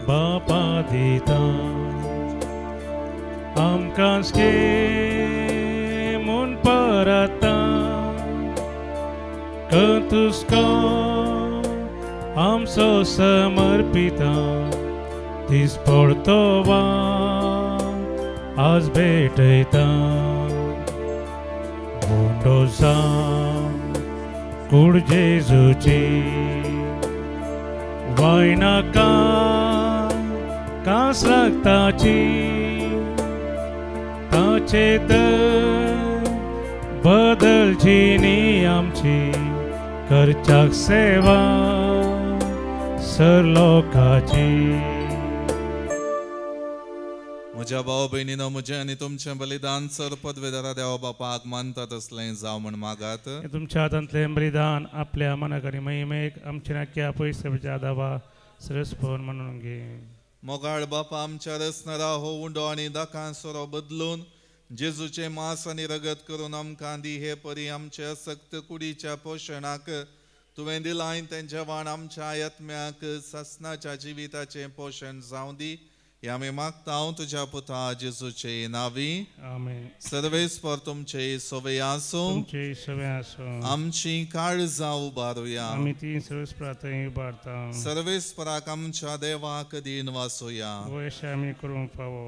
बापा दिता आमकां म्हूण परता तुसको आमचो समर्पिता दीस पडतो वा आज भेटयता. गुंडो जावन कूड जेजूची वायनाका कास लागताची ताचे तर बदलची न्ही आमची करच्याक सेवा सर लोकाची. म्हज्या भाव भयणीनो, म्हजें आनी तुमचें बलिदान सर पदवेदारा देवा बापाक मानता तसलें जावं म्हण मागात. तुमच्या हातांतलें बलिदान आपल्या मनाक आनी महिमेक आमच्या नाक्या पयशाच्या दावा सरसपण म्हणून घे. मोगाळ बापा, आमच्या रसनरा हो उंडो आनी दाकां सोरो बदलून जेजूचें मांस आनी रगत करून आमकां दी. हे परी आमचे असक्त कुडीच्या पोशणाक तुवें दिलां तें जेवण आमच्या आत्म्याक सासनाच्या जिविताचें पोशण जावं दी. हे आमी मागता तुज्या पुता जेजूचे नांवी. आमेन. सर्वेस्पर तुमचे सवे आसूं, आमची काळजां उबारुया. आमी ती सर्वेस्परा थंय उबारता. सर्वेस्पराक आमच्या देवाक दीन वासुया. वयशे आमी करूंक फावो.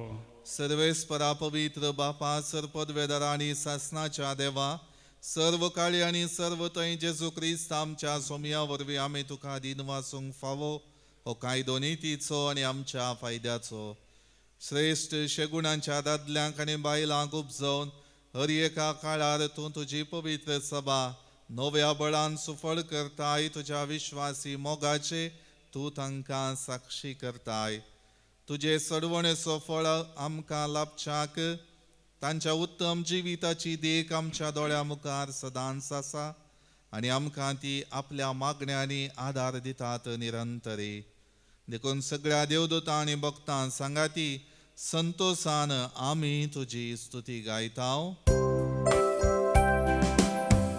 सर्वेस्परा पवित्र बापा, सर्पदवेदारा आनी सासनाच्या देवा, सर्व काळी आनी सर्व थंय जेजू क्रिस्त आमच्या सोमया वरवीं आमी तुका दीन वासूंक फावो. हो कायदो नितीचो आनी आमच्या फायद्याचो. श्रेश्ठ शेगुणांच्या दादल्यांक आनी बायलांक उपजोवन हर एका काळार तूं तुजी पवित्र सभा नव्या बळान सुफळ करताय. तुज्या विश्वासी मोगाचे तूं तांकां साक्षी करताय. तुजे सडवणेचो फळ आमकां लाभच्याक तांच्या उत्तम जिविताची देख आमच्या दोळ्या मुखार सदांच आसा आनी आमकां ती आपल्या मागण्यांनी आदार दितात निरंतरी. देखून सगळ्या देवदूतां आनी भक्तां सांगाती संतोसान आमी तुजी स्तुती गायता.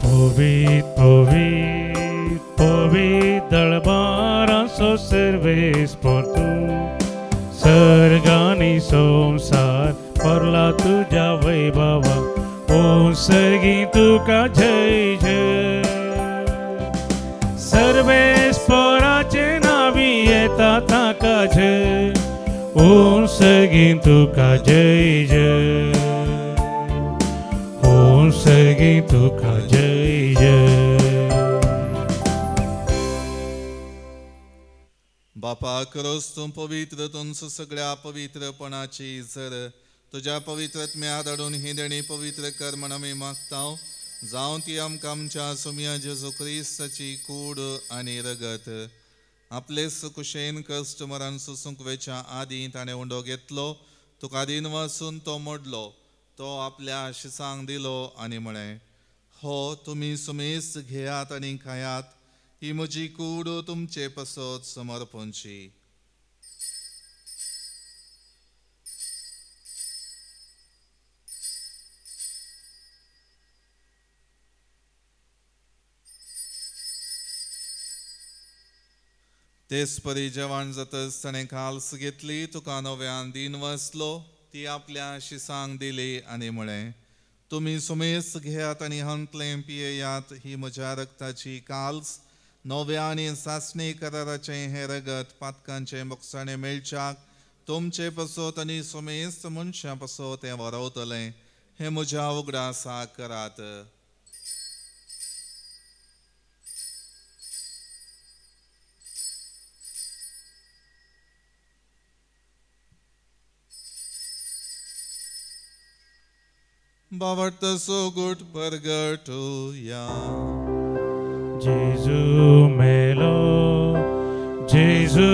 पवित्र पवित्र पवित्र दळबाराचो सर्वेस्पर तूं, सर्गानी संवसार भरला तुज्या वैभवा, ओ सर्गी तुका जय जय. सर्वेस्पराचे नावी येता ताका जय, ओ सर्गी तुका जय जय, ओ सर्गी तुका जय जय. बापा खरोच तूं पवित्र, तुमचो सगळ्या पवित्रपणाची जर तुज्या पवित्रत्म्या धाडून ही देणी पवित्र कर म्हण आमी मागता. जावं ती आमकां आमच्या सुमया जेजू क्रिस्ताची कूड आनी रगत. आपलेच कुशेन कश्ट मरण सोसूंक वेच्या आदीं ताणें उंडो घेतलो, तुका दिन वासून तो मोडलो, तो आपल्या शिसांक दिलो आनी म्हळें, हो तुमी सुमेस्त घेयात आनी खायात, ही म्हजी कूड तुमचे पासत समर्पणची. तेच परी जेवण जातच ताणें काल्स घेतली, तुका नव्यान दिन वाचलो, ती आपल्या शिसांक दिली आनी म्हळें, तुमी सुमेस्त घेयात आनी हांतलें पियेयात, ही म्हज्या रक्ताची काल्स, नव्या आनी सासणी कराराचें हें रगत पातकांचें बोगसाणें मेळच्याक तुमचे पासत आनी सुमेस्त मनशां पासत तें वरवतलें. हें म्हज्या उगडासाक करात. बावडतो सोगूट परगटुया. जेजू मेलो, जेजू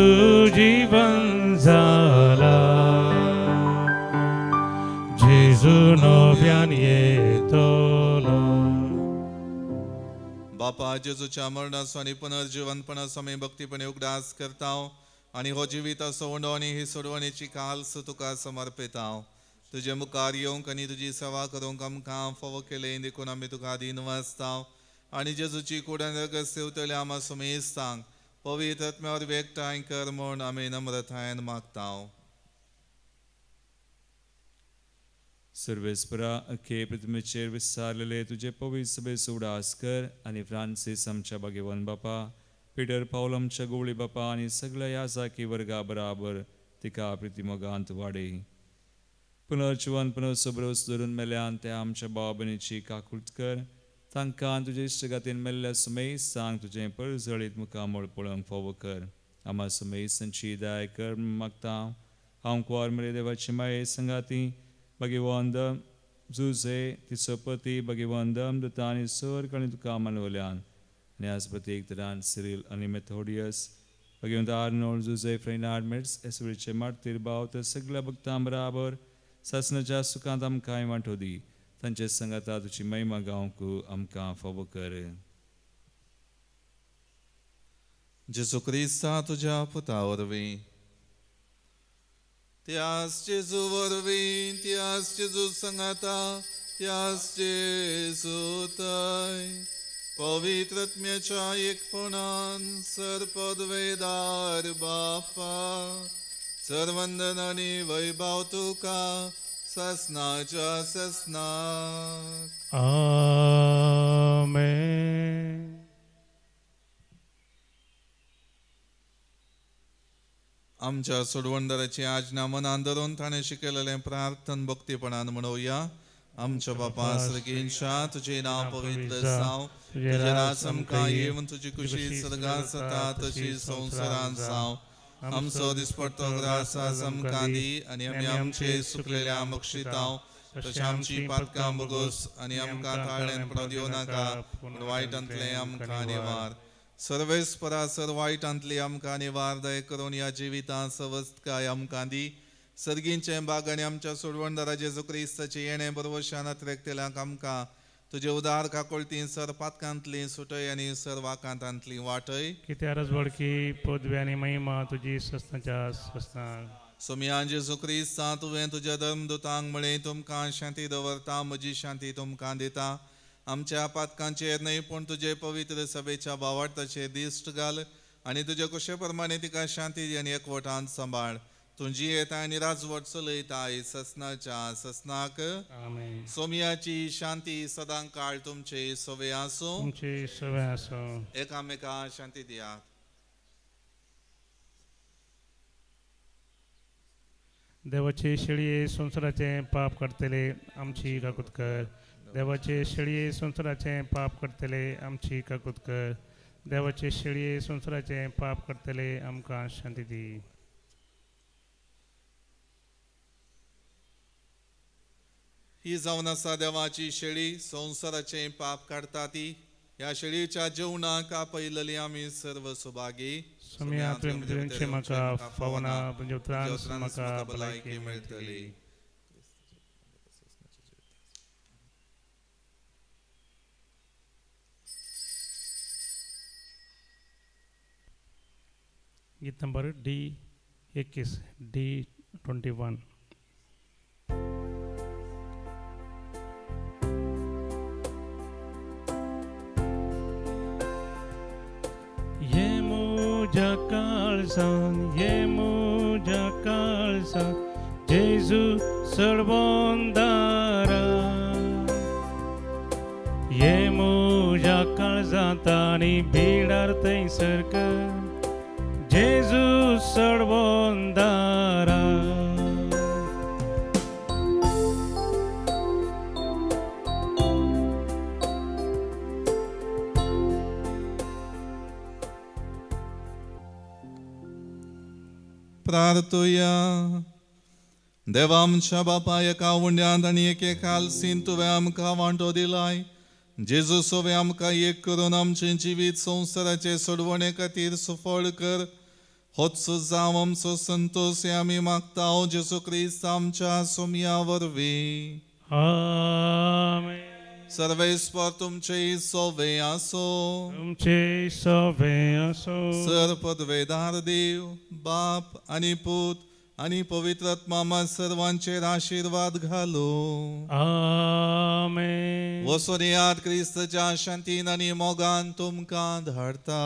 जीवन जाला, जेजू नव्यान येतलो. बापा जेजूच्या मरणाचो आनी पुनर्जीवनपणाचो आमी भक्तीपणे उगडास करता आनी हो जिविताचो उंडो आनी ही सोडवणेची काल्स तुका समर्पिता. तुजे मुखार येवंक आनी तुजी सेवा करूंक आमकां फावो केलें देखून आमी तुका दीन वाचता आनी जेजूची कूड आनी रगत सेवतल्या आमा सुमेस्तांक पवित्र आत्म्या वरवीं एकठांय कर म्हूण आमी नम्रतायेन मागता. सर्वेस्परा अखे पृथ्वीचेर विसारलेले तुजे पवित्र सभेचो उगडास कर आनी फ्रांसीस आमच्या भाग्यवान बापा, पिटर पावल आमच्या गोवळी बापा आनी सगळ्या याजाकी वर्गा बराबर तिका प्रितीमोगांत वाडय. पुनर्जीवन पुनर्सबरोस धरून मेल्यान त्या आमच्या भाव भयणीची काकूट कर, तांकां तुजे इश्टगातीन मेल्ल्या सुमेस्तांक तुजें परजळीत मुखामळ पळोवंक फावो कर. आमा सुमेस्तांची दया कर मागता. हांव कुंवर मरे देवाची माये संगाती भगवंत जुजे तिचो पती भगवंत अमृता आनी स्वर्ग आनी तुका मानवल्यान आनी आजपती एक तरान सिरील आनी मेथोडियस भगवंत आर्नोल्ड जुजे फ्रेनार्ड मेट्स एसवळीचे मार्तीर भाव तर सगळ्या भक्तां बराबर सासनाच्या सुखांत आमकां वांटो दी. तांचे संगाता तुजी महिमा गावंक आमकां फावो कर. जेजू क्रिस्ता तुज्या पुता वरवीं, त्याच जेजू वरवीं, त्याच जेजू संगाता, त्याच जेजू थंय पवित्र आत्म्याच्या एकपणान सर्पदवेदार बापा सर्वंदन आनी वैभव तुका ससनाच्या ससनाक. आमेन. आमच्या सोडवणदाराची आज्ञा मनान धरून ताणें शिकयलेलें प्रार्थन भक्तीपणान म्हणोवया. आमच्या बापा सर्गेंच्या, तुजें नांव पवित्र जावं, तुजें राज आमकां येवन, तुजी खुशी स्वर्गांत जाता तशी संवसारांत जावं. आमचो दिसपडतो ग्रास आज आमकां दी आनी आमी आमचे सुकलेल्या बक्षितांव तशें आमची पातकां बोगोस आनी आमकां ताळ्यान पडोवंक दिवं नाका, पूण वायटांतलें आमकां निवार. सर्वेस्परा सर वायटांतली आमकां निवारदाय करून ह्या जिवितांत सवस्तकाय आमकां दी. सर्गींचें बाग आनी आमच्या सोडवणदारा जेजू क्रिस्ताचें येणें बरवशान अत्रेकतेल्यांक आमकां तुजे उदार काकोळती सर पातकांतली सुटय आनी सर वाकांतांतली वाटय. कित्या रजवडकी पदवी आनी महिमा तुजी सस्नाच्या सस्ना. सोमया जेजू क्रिस्ता तुवें तुज्या धर्मदुतांक म्हळें तुमकां शांती दवरता, म्हजी शांती तुमकां दिता. आमच्या पातकांचेर न्हय पूण तुजे पवित्र सभेच्या भावार्थाचेर दिश्ट घाल आनी तुजे कुशे प्रमाणे तिका शांती दी आनी एकवटान सांबाळ. तुजी येता आनी राजवट चलयताय ससनाच्या ससनाक. सोमयाची शांती सदां काळ तुमचे सवे आसूं. तुमचे सवे आसूं. एकामेका शांती दियात. देवाचे शेळये संवसाराचें पाप करतले आमची काकूत कर. देवाचे शेळये संवसाराचें पाप करतले आमची काकूत कर. देवाचे शेळये संवसाराचें पाप करतले आमकां शांती दी. ही जावन आसा देवाची शेळी, संवसाराचें पाप काडटा ती. ह्या शेळीच्या जेवणाक आपयलेली आमी सर्व सुभागी. सोमया तुवें म्हाका फावना म्हाका भलायकी मेळटली. गीत नंबर डी 21, डी 21. ये मुझा काळजान, ये मुझा काळजान, जेजू सडबोंदारा. ये मुझा काळजांत आनी भिडार थंयसर कर, जेजू सडबोंदारा. प्रार्थुया. देवा आमच्या बापा, एका उंड्यांत आनी एके खालसीन तुवें आमकां वांटो दिलाय. जेजू सोवे आमकां एक करून आमचें जिवीत संवसाराचे सोडवणे खातीर सुफळ कर. होच जावं आमचो संतोश आमी मागता जेजू क्रिस्त आमच्या सोमया वरवीं. आमेन. सर्वेस्पर तुमचे सोवे आसो. तुमचे सोवे आसो. सर पदवेदार देव बाप आनी पूत आनी पवित्र आत्मा सर्वांचेर आशिर्वाद घालो. आमेन. वसोनियात क्रिस्तच्या शांतीन आनी मोगान तुमकां धाडता.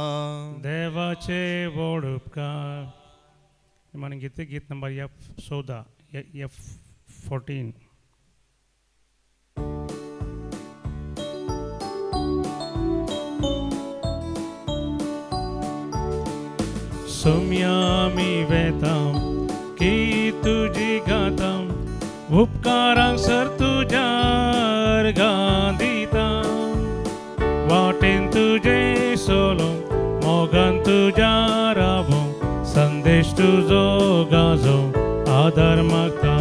देवाचे व्हड उपकार. निमाणें गीत, गीत नंबर एफ 14, एफ 14. सोम्या आमी वेता की तुजी गाता, उपकारांक सर तुज्या अर्गां दिता. वाटेन तुजें सोलो, मोगान तुज्या रावो, संदेश तुजो गाजो आदार मागता.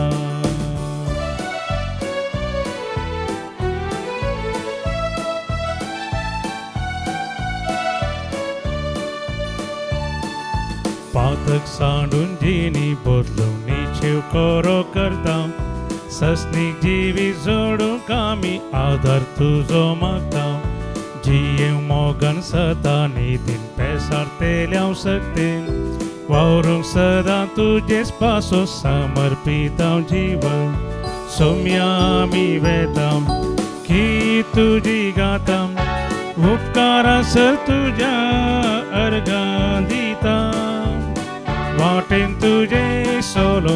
पातक सांडून जिनी बदलून निचेव करो करता, सस्नीक जिवी जोडूंक आमी आदार तुजो मागता. जियेव मोगान सदां नितीन पेसारतेल्याव सक्तेन, वावरूंक सदां तुजेच पासो समर्पित हांव जीवन. सोम्या आमी वेता की तुजी गाता, उपकारां सर तुज्या अर्गां दिता. वाटेन तुजें सोलो,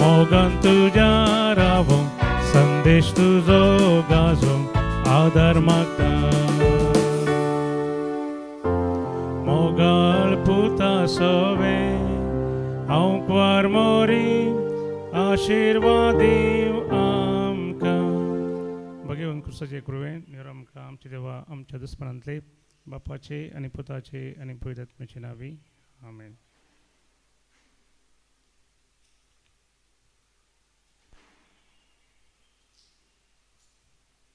मोगान तुज्या रावो, संदेश तुजो गाजो आदार मागता. मोगाळ पुता सोवे हांव क्वार मोरी, आशिर्वाद दीव आमकां. भगेवन क्रिस्ताचे कृपेन निरो आमकां आमचे देवा आमच्या दुस्मनांतले बापाचे आनी पुताचे आनी पवित्र आत्म्याचे नांवी. आमेन.